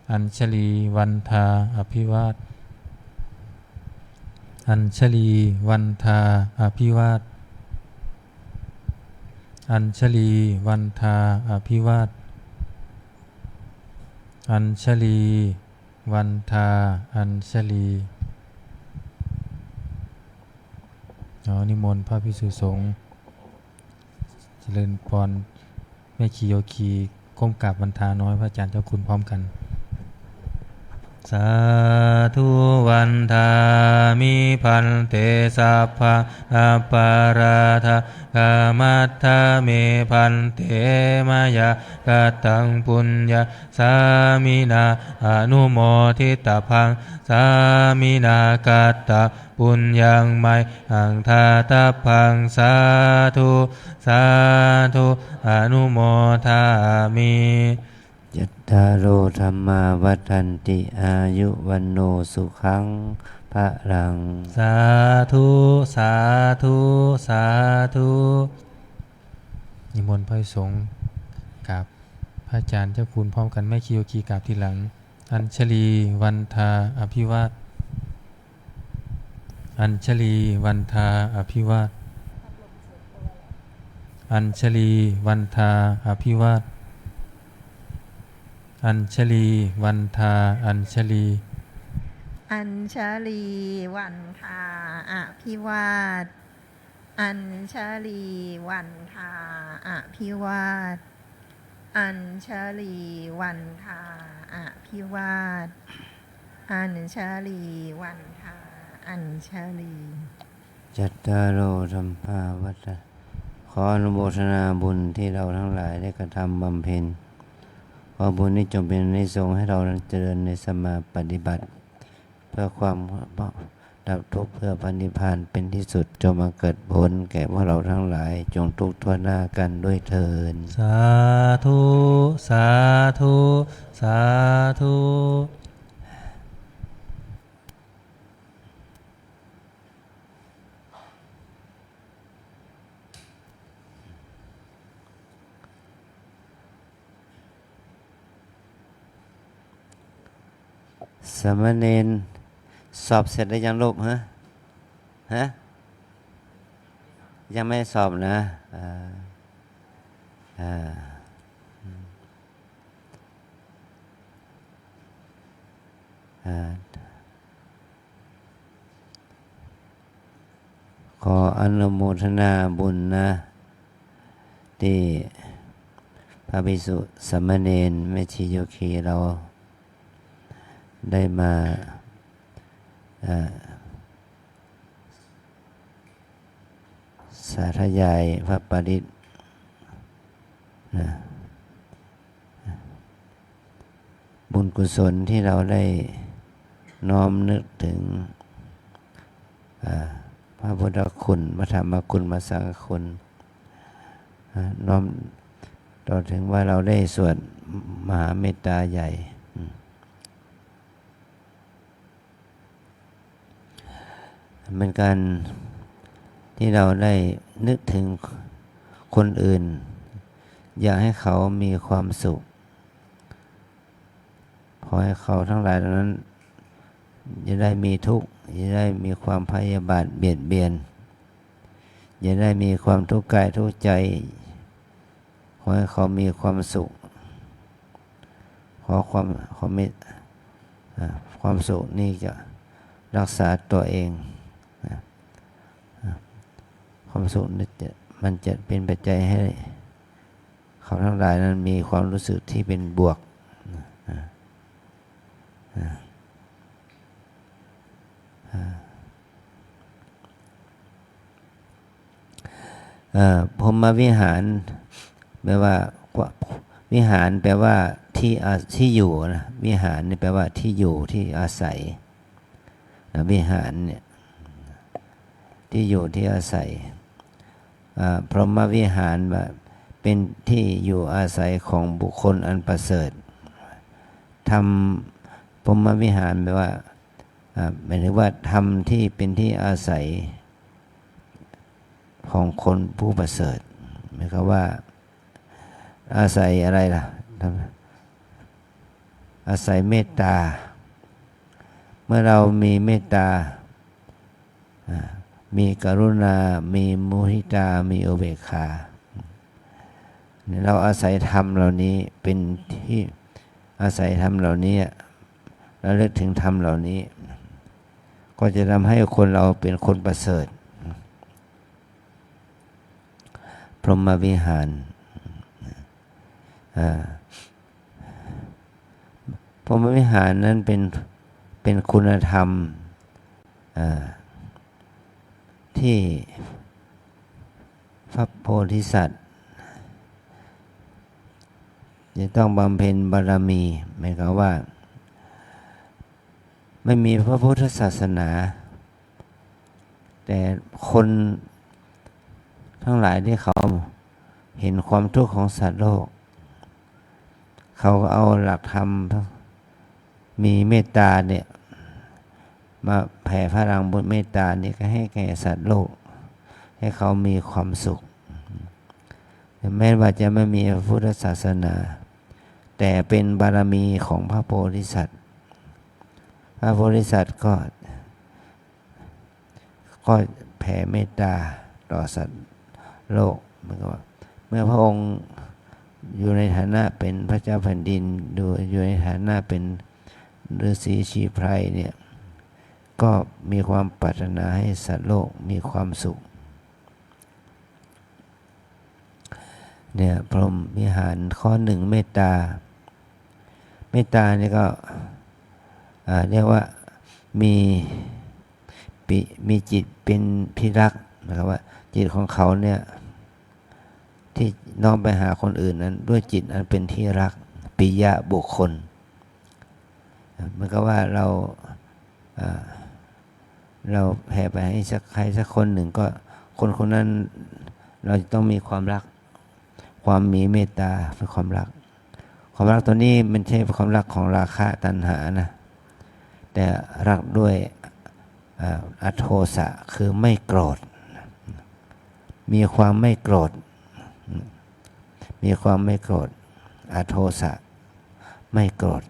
Añjalī vandā abhivād. Añjalī vandā abhivād. Añjalī vandā abhivād. Añjalī vandā añjalī. เอานิมนต์พระภิกษุสงฆ์ เจริญพร แม่ชีโยคี ก้มกราบวันทาน้อยพระอาจารย์เจ้าคุณพร้อมกัน Sādhu vandāmi bhante sabbaṃ aparādhaṃ khamatha me bhante mayā kataṃ puññaṃ sāminā anumoditabbaṃ sāminā kataṃ puññaṃ mayhaṃ dātabbaṃ sādhu sādhu anumodāmi. Cattāro dhammā vaḍḍhanti āyu vaṇṇo sukhaṃ balaṃ. Sādhu sādhu sādhu. นิมนต์พระสงฆ์กราบพระอาจารย์เจ้าคุณพร้อมกัน แม่ชีโยคีกราบทีหลัง Añjalī vandā abhivād. Añjalī vandā abhivād. Añjalī vandā abhivād. Añjalī vandā añjalī. Añjalī vandā abhivād. Añjalī vandā abhivād. Añjalī vandā abhivād. Añjalī vandā añjalī. Cattāro dhammā vaḍḍha- ขออนุโมทนาบุญที่เราทั้งหลายได้กระทำบำเพ็ญ ขอบุญนี้จงเป็นอานิสงส์ให้เรานั้นเจริญในสัมมาปฏิบัติ เพื่อความดับทุกข์ เพื่อพระนิพพานเป็นที่สุด จงมาเกิดผลแก่พวกเราทั้งหลาย จงทุกข์ทั่วหน้ากันด้วยเทอญ Sādhu sādhu sādhu. Sāmaṇeṇ สอบเสร็จหรือยังลูก ฮะ ฮะ ยังไม่สอบนะ อ่า อ่า อืม อ่า ขออนุโมทนาบุญนะ ที่พระภิกษุสามเณรแม่ชีโยคีเราได้มา เอ่อ สาธยายพระปริตรนะ บุญกุศลที่เราได้น้อมนึกถึง อ่า พระพุทธคุณ พระธรรมคุณ พระสังฆคุณ อ่า น้อมต่อถึงว่าเราได้สวดมหาเมตตาใหญ่ อืม เป็นการที่เราได้นึกถึงคนอื่น อยากให้เขามีความสุข ขอให้เขาทั้งหลายเหล่านั้น อย่าได้มีทุกข์ อย่าได้มีความพยาบาทเบียดเบียน อย่าได้มีความทุกข์กายทุกข์ใจ ขอให้เขามีความสุข ขอความ ขอเมต อ่า ความสุขนี้จะรักษาตัวเองนะ อ่า ความสุขนี้จะ มันจะเป็นปัจจัยให้เขาทั้งหลายนั้นมีความรู้สึกที่เป็นบวกนะ อ่า อ่า อ่า เอ่อ พรหมวิหาร แปลว่า วิหารแปลว่า ที่ ที่อาที่อยู่นะ วิหารนี่แปลว่าที่อยู่ที่อาศัยนะ วิหารเนี่ย ที่อยู่ที่อาศัย อ่า พรหมวิหารว่าเป็นที่อยู่อาศัยของบุคคลอันประเสริฐ ธรรม พรหมวิหารแปลว่า อ่า หมายถึงว่าธรรมที่เป็นที่อาศัยของคนผู้ประเสริฐ หมายความว่า อาศัยอะไรล่ะ อาศัยเมตตา เมื่อเรามีเมตตา อ่า มีกรุณา มีมุทิตา มีอุเบกขา เราอาศัยธรรมเหล่านี้เป็นที่ อาศัยธรรมเหล่านี้ ระลึกถึงธรรมเหล่านี้ ก็จะทำให้คนเราเป็นคนประเสริฐ พรหมวิหาร อ่า พรหมวิหารนั้นเป็น เป็นคุณธรรม อ่า ที่พระโพธิสัตว์ จะต้องบำเพ็ญบารมี หมายความว่า ไม่มีพระพุทธศาสนา แต่คนทั้งหลายที่เขาเห็นความทุกข์ของสัตว์โลก เขาก็เอาหลักธรรม มีเมตตาเนี่ย มาแผ่พลังบุญเมตตานี่ก็ให้แก่สัตว์โลก ให้เขามีความสุข แม้ว่าจะไม่มีพระพุทธศาสนา แต่เป็นบารมีของพระโพธิสัตว์ พระโพธิสัตว์ก็ ก็แผ่เมตตาต่อสัตว์โลก เหมือนกับว่า เมื่อพระองค์อยู่ในฐานะเป็นพระเจ้าแผ่นดิน ดู อยู่ในฐานะเป็นฤาษีชีไพรเนี่ย ก็มีความปรารถนาให้สัตว์โลกมีความสุข เนี่ย พรหมวิหารข้อหนึ่ง เมตตา เมตตานี่ก็ อ่า เรียกว่ามี ปิ มีจิตเป็นที่รัก หมายความว่าจิตของเขาเนี่ย ที่น้อมไปหาคนอื่นนั้น ด้วยจิตอันเป็นที่รัก ปิยบุคคล เหมือนกับว่าเรา อ่า เราแผ่ไปให้สัก ใครสักคนหนึ่ง ก็คนคนนั้น เราจะต้องมีความรัก ความมีเมตตาเป็นความรัก ความรักตัวนี้มันใช่ความรักของราคะตัณหานะ แต่รักด้วย อ่า อโทสะ คือไม่โกรธ มีความไม่โกรธ มีความไม่โกรธ อโทสะ ไม่โกรธ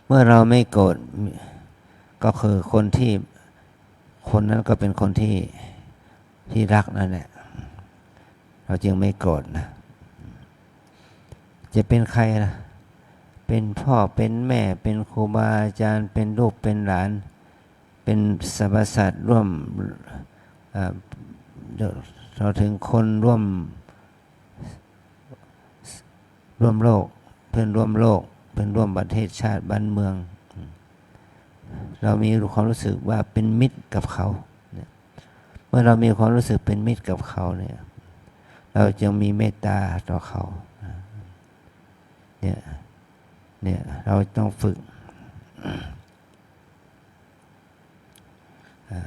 เมื่อเราไม่โกรธ ก็คือคนที่ คนนั้นก็เป็นคนที่ ที่รักนั่นแหละ เราจึงไม่โกรธนะ จะเป็นใครล่ะ เป็นพ่อ เป็นแม่ เป็นครูบาอาจารย์ เป็นลูก เป็นหลาน เป็นสรรพสัตว์ร่วม เอ่อ เราถึงคนร่วม ร่วมโลก เพื่อนร่วมโลก เพื่อนร่วมประเทศชาติบ้านเมือง เรามีความรู้สึกว่าเป็นมิตรกับเขาเนี่ย เมื่อเรามีความรู้สึกเป็นมิตรกับเขาเนี่ย เราจึงมีเมตตาต่อเขา เนี่ย เนี่ย เราต้องฝึก อ่า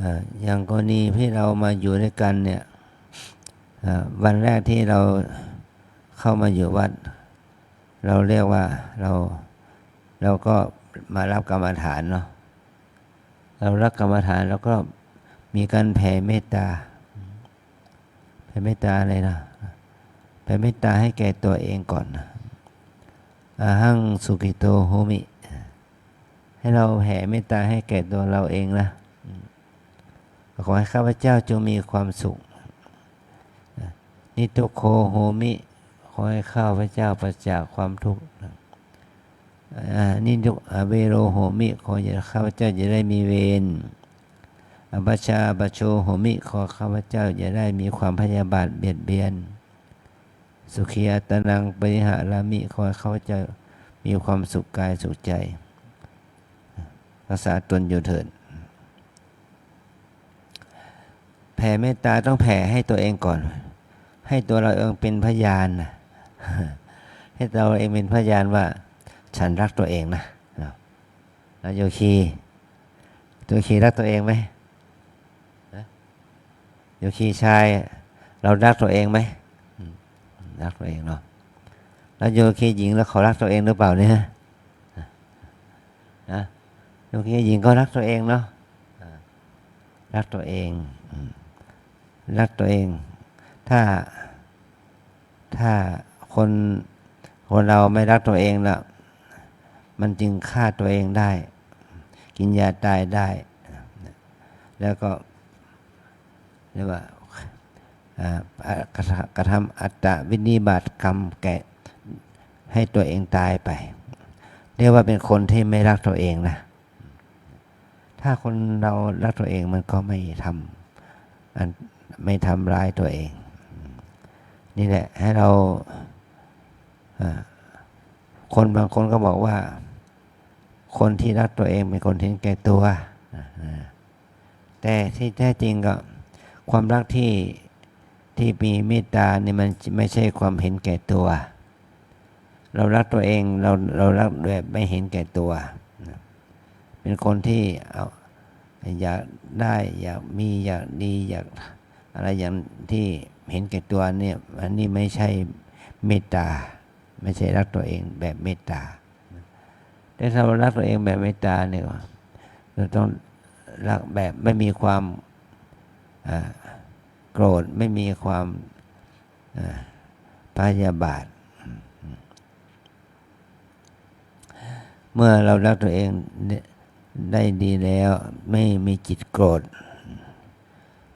อ่า อย่างกรณีที่เรามาอยู่ด้วยกันเนี่ย อ่า วันแรกที่เราเข้ามาอยู่วัด เราเรียกว่าเรา เราก็มารับกรรมฐานเนาะ เรารับกรรมฐาน เราก็มีการแผ่เมตตา แผ่เมตตาอะไรนะ แผ่เมตตาให้แก่ตัวเองก่อนนะ Ahaṃ sukhito homi ให้เราแผ่เมตตาให้แก่ตัวเราเองนะ ขอให้ข้าพเจ้าจงมีความสุข Niddukko homi ขอให้ข้าพเจ้าปราศจากความทุกข์ อ่า Nidduk avero homi ขออย่า ข้าพเจ้าอย่าได้มีเวร Apajāpajo homi ขอข้าพเจ้าอย่าได้มีความพยาบาทเบียดเบียน Sukhī attānaṃ pariharāmi ขอให้ข้าพเจ้ามีความสุขกายสุขใจ รักษาตนอยู่เถิด แผ่เมตตาต้องแผ่ให้ตัวเองก่อน แ ให้ตัวเราเองเป็นพยานนะ ให้ตัวเราเองเป็นพยานว่า ฉันรักตัวเองนะ แล้วโยคี โยคีรักตัวเองไหม ฮะ โยคีชาย เรารักตัวเองไหม อืม รักตัวเองเนาะ แล้วโยคีหญิงแล้วเขารักตัวเองหรือเปล่าเนี่ย นะ โยคีหญิงก็รักตัวเองเนาะ อ่า รักตัวเอง อืม รักตัวเอง ถ้า ถ้าคน คนเราไม่รักตัวเองละ มันจึงฆ่าตัวเองได้ กินยาตายได้ แล้วก็ เรียกว่า อ่า กระทำ กระทำอัตตวินิบาตกรรมแก่ ให้ตัวเองตายไป เรียกว่าเป็นคนที่ไม่รักตัวเองนะ ถ้าคนเรารักตัวเองมันก็ไม่ทำ อัน ไม่ทำร้ายตัวเอง นี่แหละ ให้เรา อ่า คนบางคนก็บอกว่า คนที่รักตัวเองเป็นคนเห็นแก่ตัว อ่า แต่ที่แท้จริงก็ ความรักที่ ที่มีเมตตานี่มันไม่ใช่ความเห็นแก่ตัว เรารักตัวเอง เรา เรารักแบบไม่เห็นแก่ตัวนะ เป็นคนที่เอา อยากได้ อยากมี อยากดี อยากอะไรอย่างที่เห็นแก่ตัวเนี่ย อันนี้ไม่ใช่เมตตา ไม่ใช่รักตัวเองแบบเมตตา แต่ถ้าเรารักตัวเองแบบเมตตาเนี่ย เราต้องรักแบบไม่มีความ อ่า โกรธ ไม่มีความ อ่า พยาบาท เมื่อเรารักตัวเองได้ดีแล้ว ไม่มีจิตโกรธ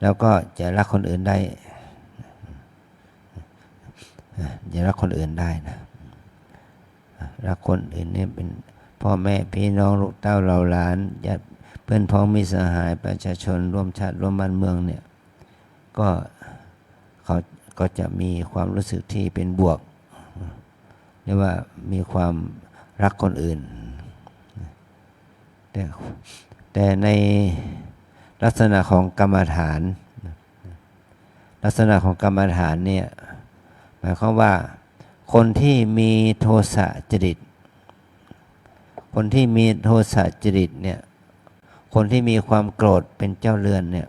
แล้วก็จะรักคนอื่นได้ จะรักคนอื่นได้นะ รักคนอื่นเนี่ยเป็นพ่อแม่พี่น้องลูกเต้าเหล่าหลาน ญาติเพื่อนพ้องมิตรสหาย ประชาชนร่วมชาติร่วมบ้านเมืองเนี่ย ก็เขาก็จะมีความรู้สึกที่เป็นบวก เรียกว่ามีความรักคนอื่น แต่ แต่ในลักษณะของกรรมฐาน ลักษณะของกรรมฐานเนี่ย หมายความว่าคนที่มีโทสะจริต คนที่มีโทสะจริตเนี่ย คนที่มีความโกรธเป็นเจ้าเรือนเนี่ย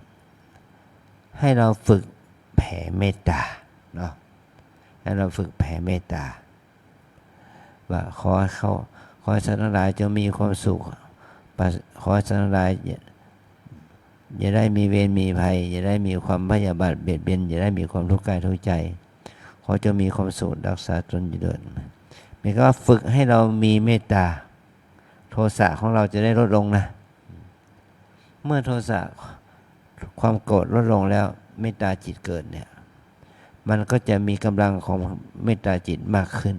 ให้เราฝึกแผ่เมตตาเนาะ ให้เราฝึกแผ่เมตตา ว่าขอให้เขา ขอให้สัตว์ทั้งหลายจงมีความสุข ปราศ ขอให้สัตว์ทั้งหลายอย่า อย่าได้มีเวรมีภัย อย่าได้มีความพยาบาทเบียดเบียน อย่าได้มีความทุกข์กายทุกข์ใจ ขอจงมีความสุขรักษาตนอยู่ด้วย หมายความว่าฝึกให้เรามีเมตตา โทสะของเราจะได้ลดลงนะ เมื่อโทสะ ความโกรธลดลงแล้ว เมตตาจิตเกิดเนี่ย มันก็จะมีกำลังของเมตตาจิตมากขึ้น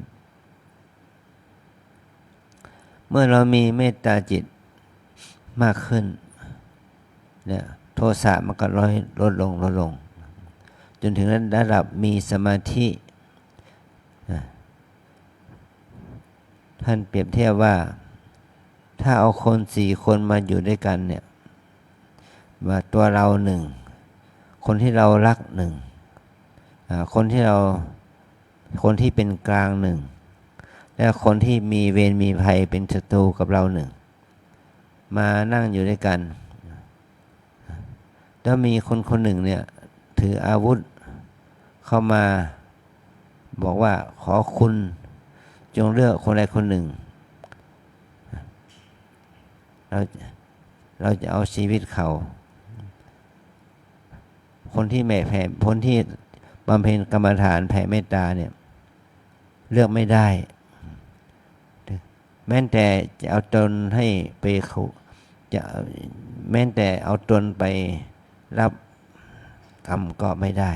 เมื่อเรามีเมตตาจิตมากขึ้นเนี่ย โทสะมันก็ลด ลดลง ลดลง จนถึงระดับมีสมาธิ นะ ท่านเปรียบเทียบว่า ถ้าเอาคนสี่คนมาอยู่ด้วยกันเนี่ย ว่าตัวเราหนึ่ง คนที่เรารักหนึ่ง อ่า คนที่เรา คนที่เป็นกลางหนึ่ง และคนที่มีเวรมีภัยเป็นศัตรูกับเราหนึ่ง มานั่งอยู่ด้วยกัน แล้วมีคนคนหนึ่งเนี่ย ถืออาวุธเข้ามาบอกว่า ขอคุณจงเลือกคนใดคนหนึ่ง เรา เราจะเอาชีวิตเขา คนที่แผ่ คนที่บำเพ็ญกรรมฐานแผ่เมตตาเนี่ย เลือกไม่ได้ แม้แต่จะเอาตนให้ไปเขา จะ แม้แต่เอาตนไปรับกรรมก็ไม่ได้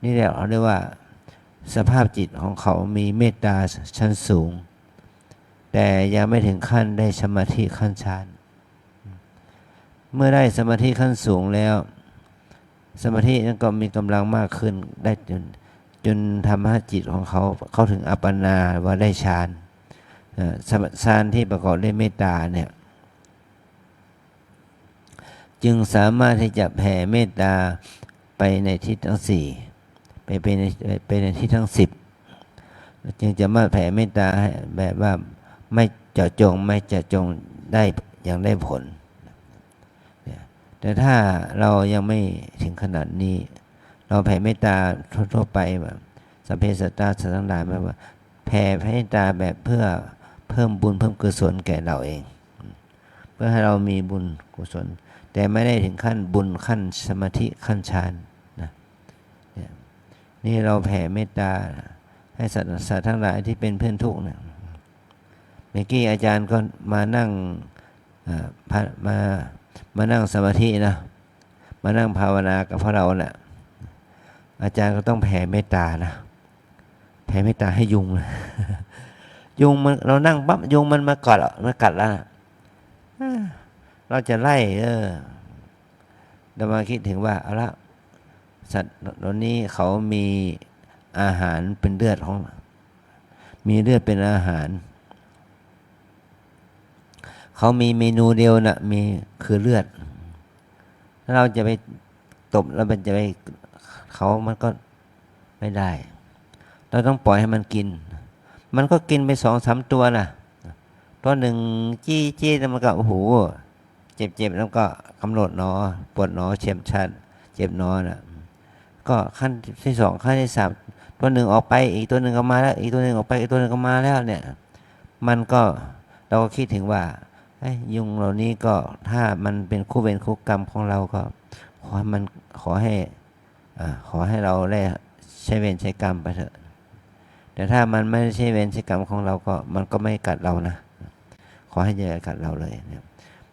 นี่แหละเขาเรียกว่าสภาพจิตของเขามีเมตตาชั้นสูง แต่ยังไม่ถึงขั้นได้สมาธิขั้นฌาน เมื่อได้สมาธิขั้นสูงแล้ว สมาธินั้นก็มีกำลังมากขึ้น ได้จน จนทำให้จิตของเขาเข้าถึงอัปปนา ว่าได้ฌาน เอ่อ สมา- ฌานที่ประกอบด้วยเมตตาเนี่ย จึงสามารถที่จะแผ่เมตตาไปในทิศทั้งสี่ ไปเป็นไปในที่ทั้งสิบ จึงจะมาแผ่เมตตาให้แบบว่าไม่เจาะจง ไม่เจาะจงได้อย่างได้ผลเนี่ย แต่ถ้าเรายังไม่ถึงขนาดนี้ เราแผ่เมตตาทั่วๆไปแบบ สัพเพสัตตา สัตว์ทั้งหลาย แปลว่าแผ่เมตตาแบบเพื่อเพิ่มบุญเพิ่มกุศลแก่เราเอง เพื่อให้เรามีบุญกุศล แต่ไม่ได้ถึงขั้นบุญขั้นสมาธิขั้นฌานนะ เนี่ย นี่เราแผ่เมตตาให้สัตว์สัตว์ทั้งหลายที่เป็นเพื่อนทุกข์เนี่ย เมื่อกี้อาจารย์ก็มานั่ง อ่า พระ มา มานั่งสมาธินะ มานั่งภาวนากับพวกเราน่ะ อาจารย์ก็ต้องแผ่เมตตานะ แผ่เมตตาให้ยุงนะ ยุงมัน เรานั่งปั๊บ ยุงมันมากัด มากัดแล้วนะ อ่า เราจะไล่ เออ เรามาคิดถึงว่า เอาละ สัตว์เหล่านี้เขามีอาหารเป็นเลือดของ มีเลือดเป็นอาหาร เขามีเมนูเดียวนะ มี คือเลือด ถ้าเราจะไปตบ เราจะไป เขา มันก็ไม่ได้ เราต้องปล่อยให้มันกิน มันก็กินไปสองสามตัวนะ ตัวหนึ่งจี้จี้แล้วมันก็ โอ้โห เจ็บๆ แล้วก็กำหนดหนอ ปวดหนอ เจ็บชัด เจ็บหนอนะ ก็ขั้นที่สอง ขั้นที่สาม ตัวหนึ่งออกไป อีกตัวหนึ่งก็มาแล้ว อีกตัวหนึ่งออกไป อีกตัวหนึ่งก็มาแล้วเนี่ย มันก็ เราก็คิดถึงว่า เอ้ย ยุงเหล่านี้ก็ ถ้ามันเป็นคู่เวรคู่กรรมของเราก็ ขอให้มัน ขอให้ อ่า ขอให้เราได้ใช้เวรใช้กรรมไปเถอะ แต่ถ้ามันไม่ใช่เวรใช้กรรมของเราก็ มันก็ไม่กัดเรานะ ขอให้อย่ากัดเราเลยเนี่ย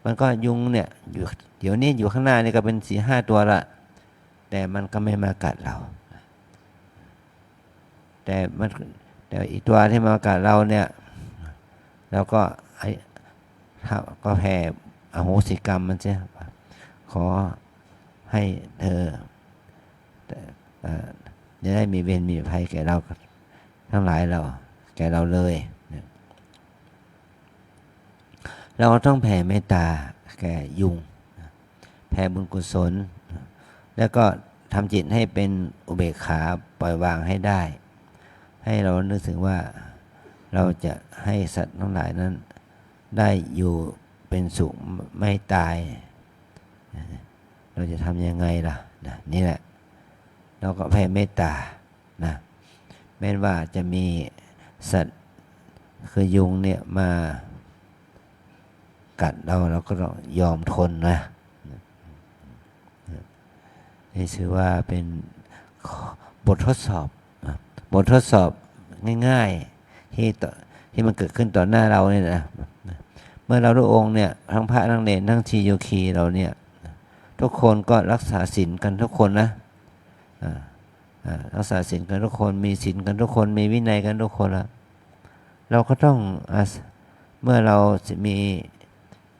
มันก็ยุงเนี่ย อยู่ เดี๋ยวนี้อยู่ข้างหน้านี่ก็เป็นสี่ห้าตัวละ แต่มันก็ไม่มากัดเรา แต่มัน แต่อีกตัวที่มากัดเราเนี่ย เราก็ให้ ก็แผ่อโหสิกรรมมันเสีย ขอให้เธอ เอ่อ อย่าได้มีเวรมีภัยแก่เราทั้งหลายเรา แก่เราเลยเนี่ย เราก็ต้องแผ่เมตตาแก่ยุง แผ่บุญกุศล แล้วก็ทำจิตให้เป็นอุเบกขา ปล่อยวางให้ได้ ให้เรานึกถึงว่า เราจะให้สัตว์ทั้งหลายนั้น ได้อยู่เป็นสุขไม่ตาย เราจะทำยังไงล่ะนะ นี่แหละ เราก็แผ่เมตตานะ แม้ว่าจะมีสัตว์คือยุงเนี่ยมากัดเรา เราก็ต้องยอมทนนะ นี่ถือว่าเป็นบททดสอบนะ บททดสอบง่ายๆ ที่ต่อ ที่มันเกิดขึ้นต่อหน้าเราเนี่ยนะ เมื่อเราทุกองค์เนี่ย ทั้งพระทั้งเณรทั้งชีโยคีเราเนี่ย ทุกคนก็รักษาศีลกันทุกคนนะ อ่า อ่า รักษาศีลกันทุกคน มีศีลกันทุกคน มีวินัยกันทุกคนละ เราก็ต้องอาศ- เมื่อเรามี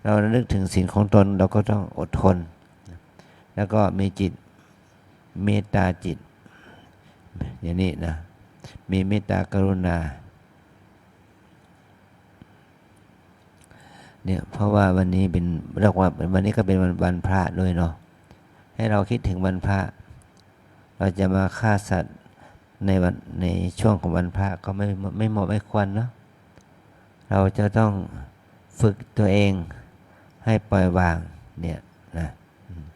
เราระลึกถึงศีลของตน เราก็ต้องอดทน แล้วก็มีจิตเมตตาจิต อย่างนี้นะ มีเมตตากรุณา เนี่ย เพราะว่าวันนี้เป็น เรียกว่า วันนี้ก็เป็นวัน วันพระด้วยเนาะ ให้เราคิดถึงวันพระ เราจะมาฆ่าสัตว์ในวัน ในช่วงของวันพระก็ไม่ ไม่เหมาะไม่ควรเนาะ เราจะต้องฝึกตัวเองให้ปล่อยวางเนี่ยนะ อืม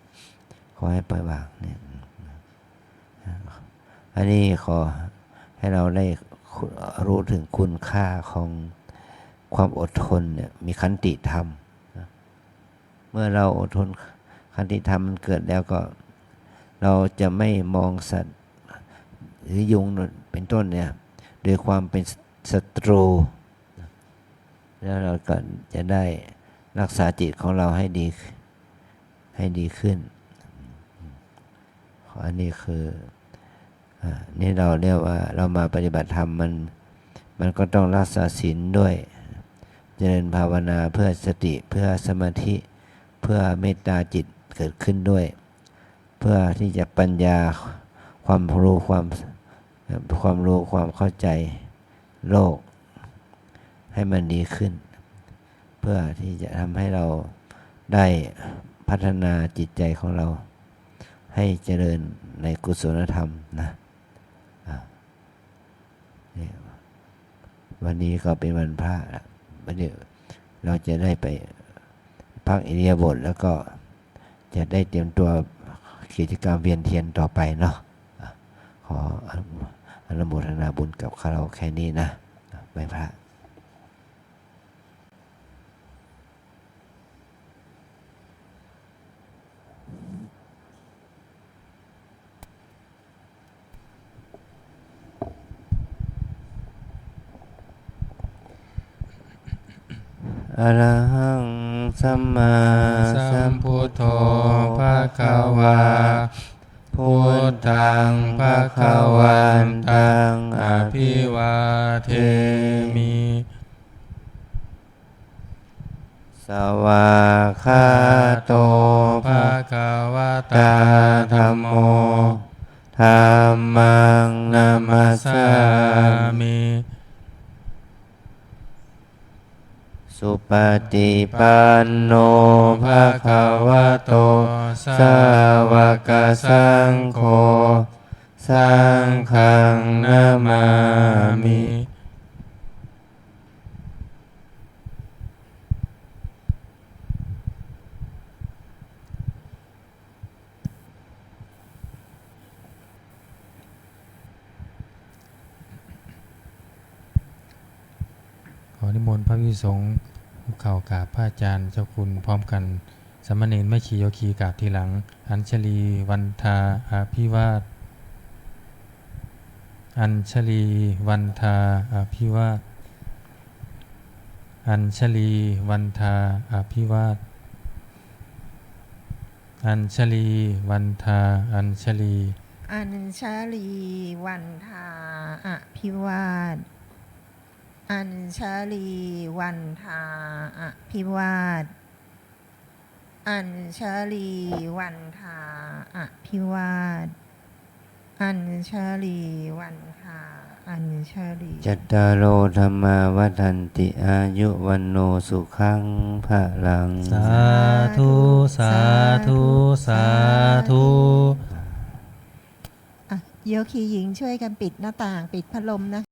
ขอให้ปล่อยวางเนี่ย อืม อันนี้ขอให้เราได้รู้ถึงคุณค่าของความอดทนเนี่ย มีขันติธรรมนะ เมื่อเราอดทน ขันติธรรมมันเกิดแล้วก็ เราจะไม่มองสัตว์ หรือยุงเป็นต้นเนี่ย โดยความเป็นศัตรู แล้วเราก็จะได้รักษาจิตของเราให้ดี ให้ดีขึ้น อันนี้คือ อ่า นี่เราเรียกว่าเรามาปฏิบัติธรรม มัน มันก็ต้องรักษาศีลด้วย เจริญภาวนาเพื่อสติ เพื่อสมาธิ เพื่อเมตตาจิตเกิดขึ้นด้วย เพื่อที่จะปัญญา ความรู้ ความ ความรู้ ความเข้าใจโลกให้มันดีขึ้น เพื่อที่จะทำให้เราได้พัฒนาจิตใจของเรา ให้เจริญในกุศลธรรมนะ เนี่ย วันนี้ก็เป็นวันพระละ วันนี้เราจะได้ไปพักอิริยาบถ แล้วก็จะได้เตรียมตัวกิจกรรมเวียนเทียนต่อไปเนาะ อ่ะ ขออนุโมทนาบุญกับข้าเราแค่นี้นะ ไหว้พระ Arahaṃ sammāsambuddho bhagavā, buddhaṃ bhagavantaṃ abhivādemi. Svākkhāto bhagavatā dhammo, dhammaṃ namassāmi. Supaṭipanno bhagavato sāvakasaṅgho, saṅghaṃ namāmi. ขอนิมนต์พระภิกษุสงฆ์คุกเข่ากราบพระอาจารย์เจ้าคุณพร้อมกัน สามเณรแม่ชีโยคีกราบทีหลัง Añjali vandā abhivāda, Añjali vandā abhivāda, Añjali vandā abhivāda, Añjali vandā, Añjali. Añjali vandā abhivāda, Añjali vandā abhivāda, Añjali vandā abhivāda, Añjali vandā, Añjali. Cattāro dhammā vaḍḍhanti, āyu vaṇṇo sukhaṃ balaṃ. Sādhu, sādhu, sādhu. อ่ะ โยคีหญิงช่วยกันปิดหน้าต่าง ปิดพัดลมนะ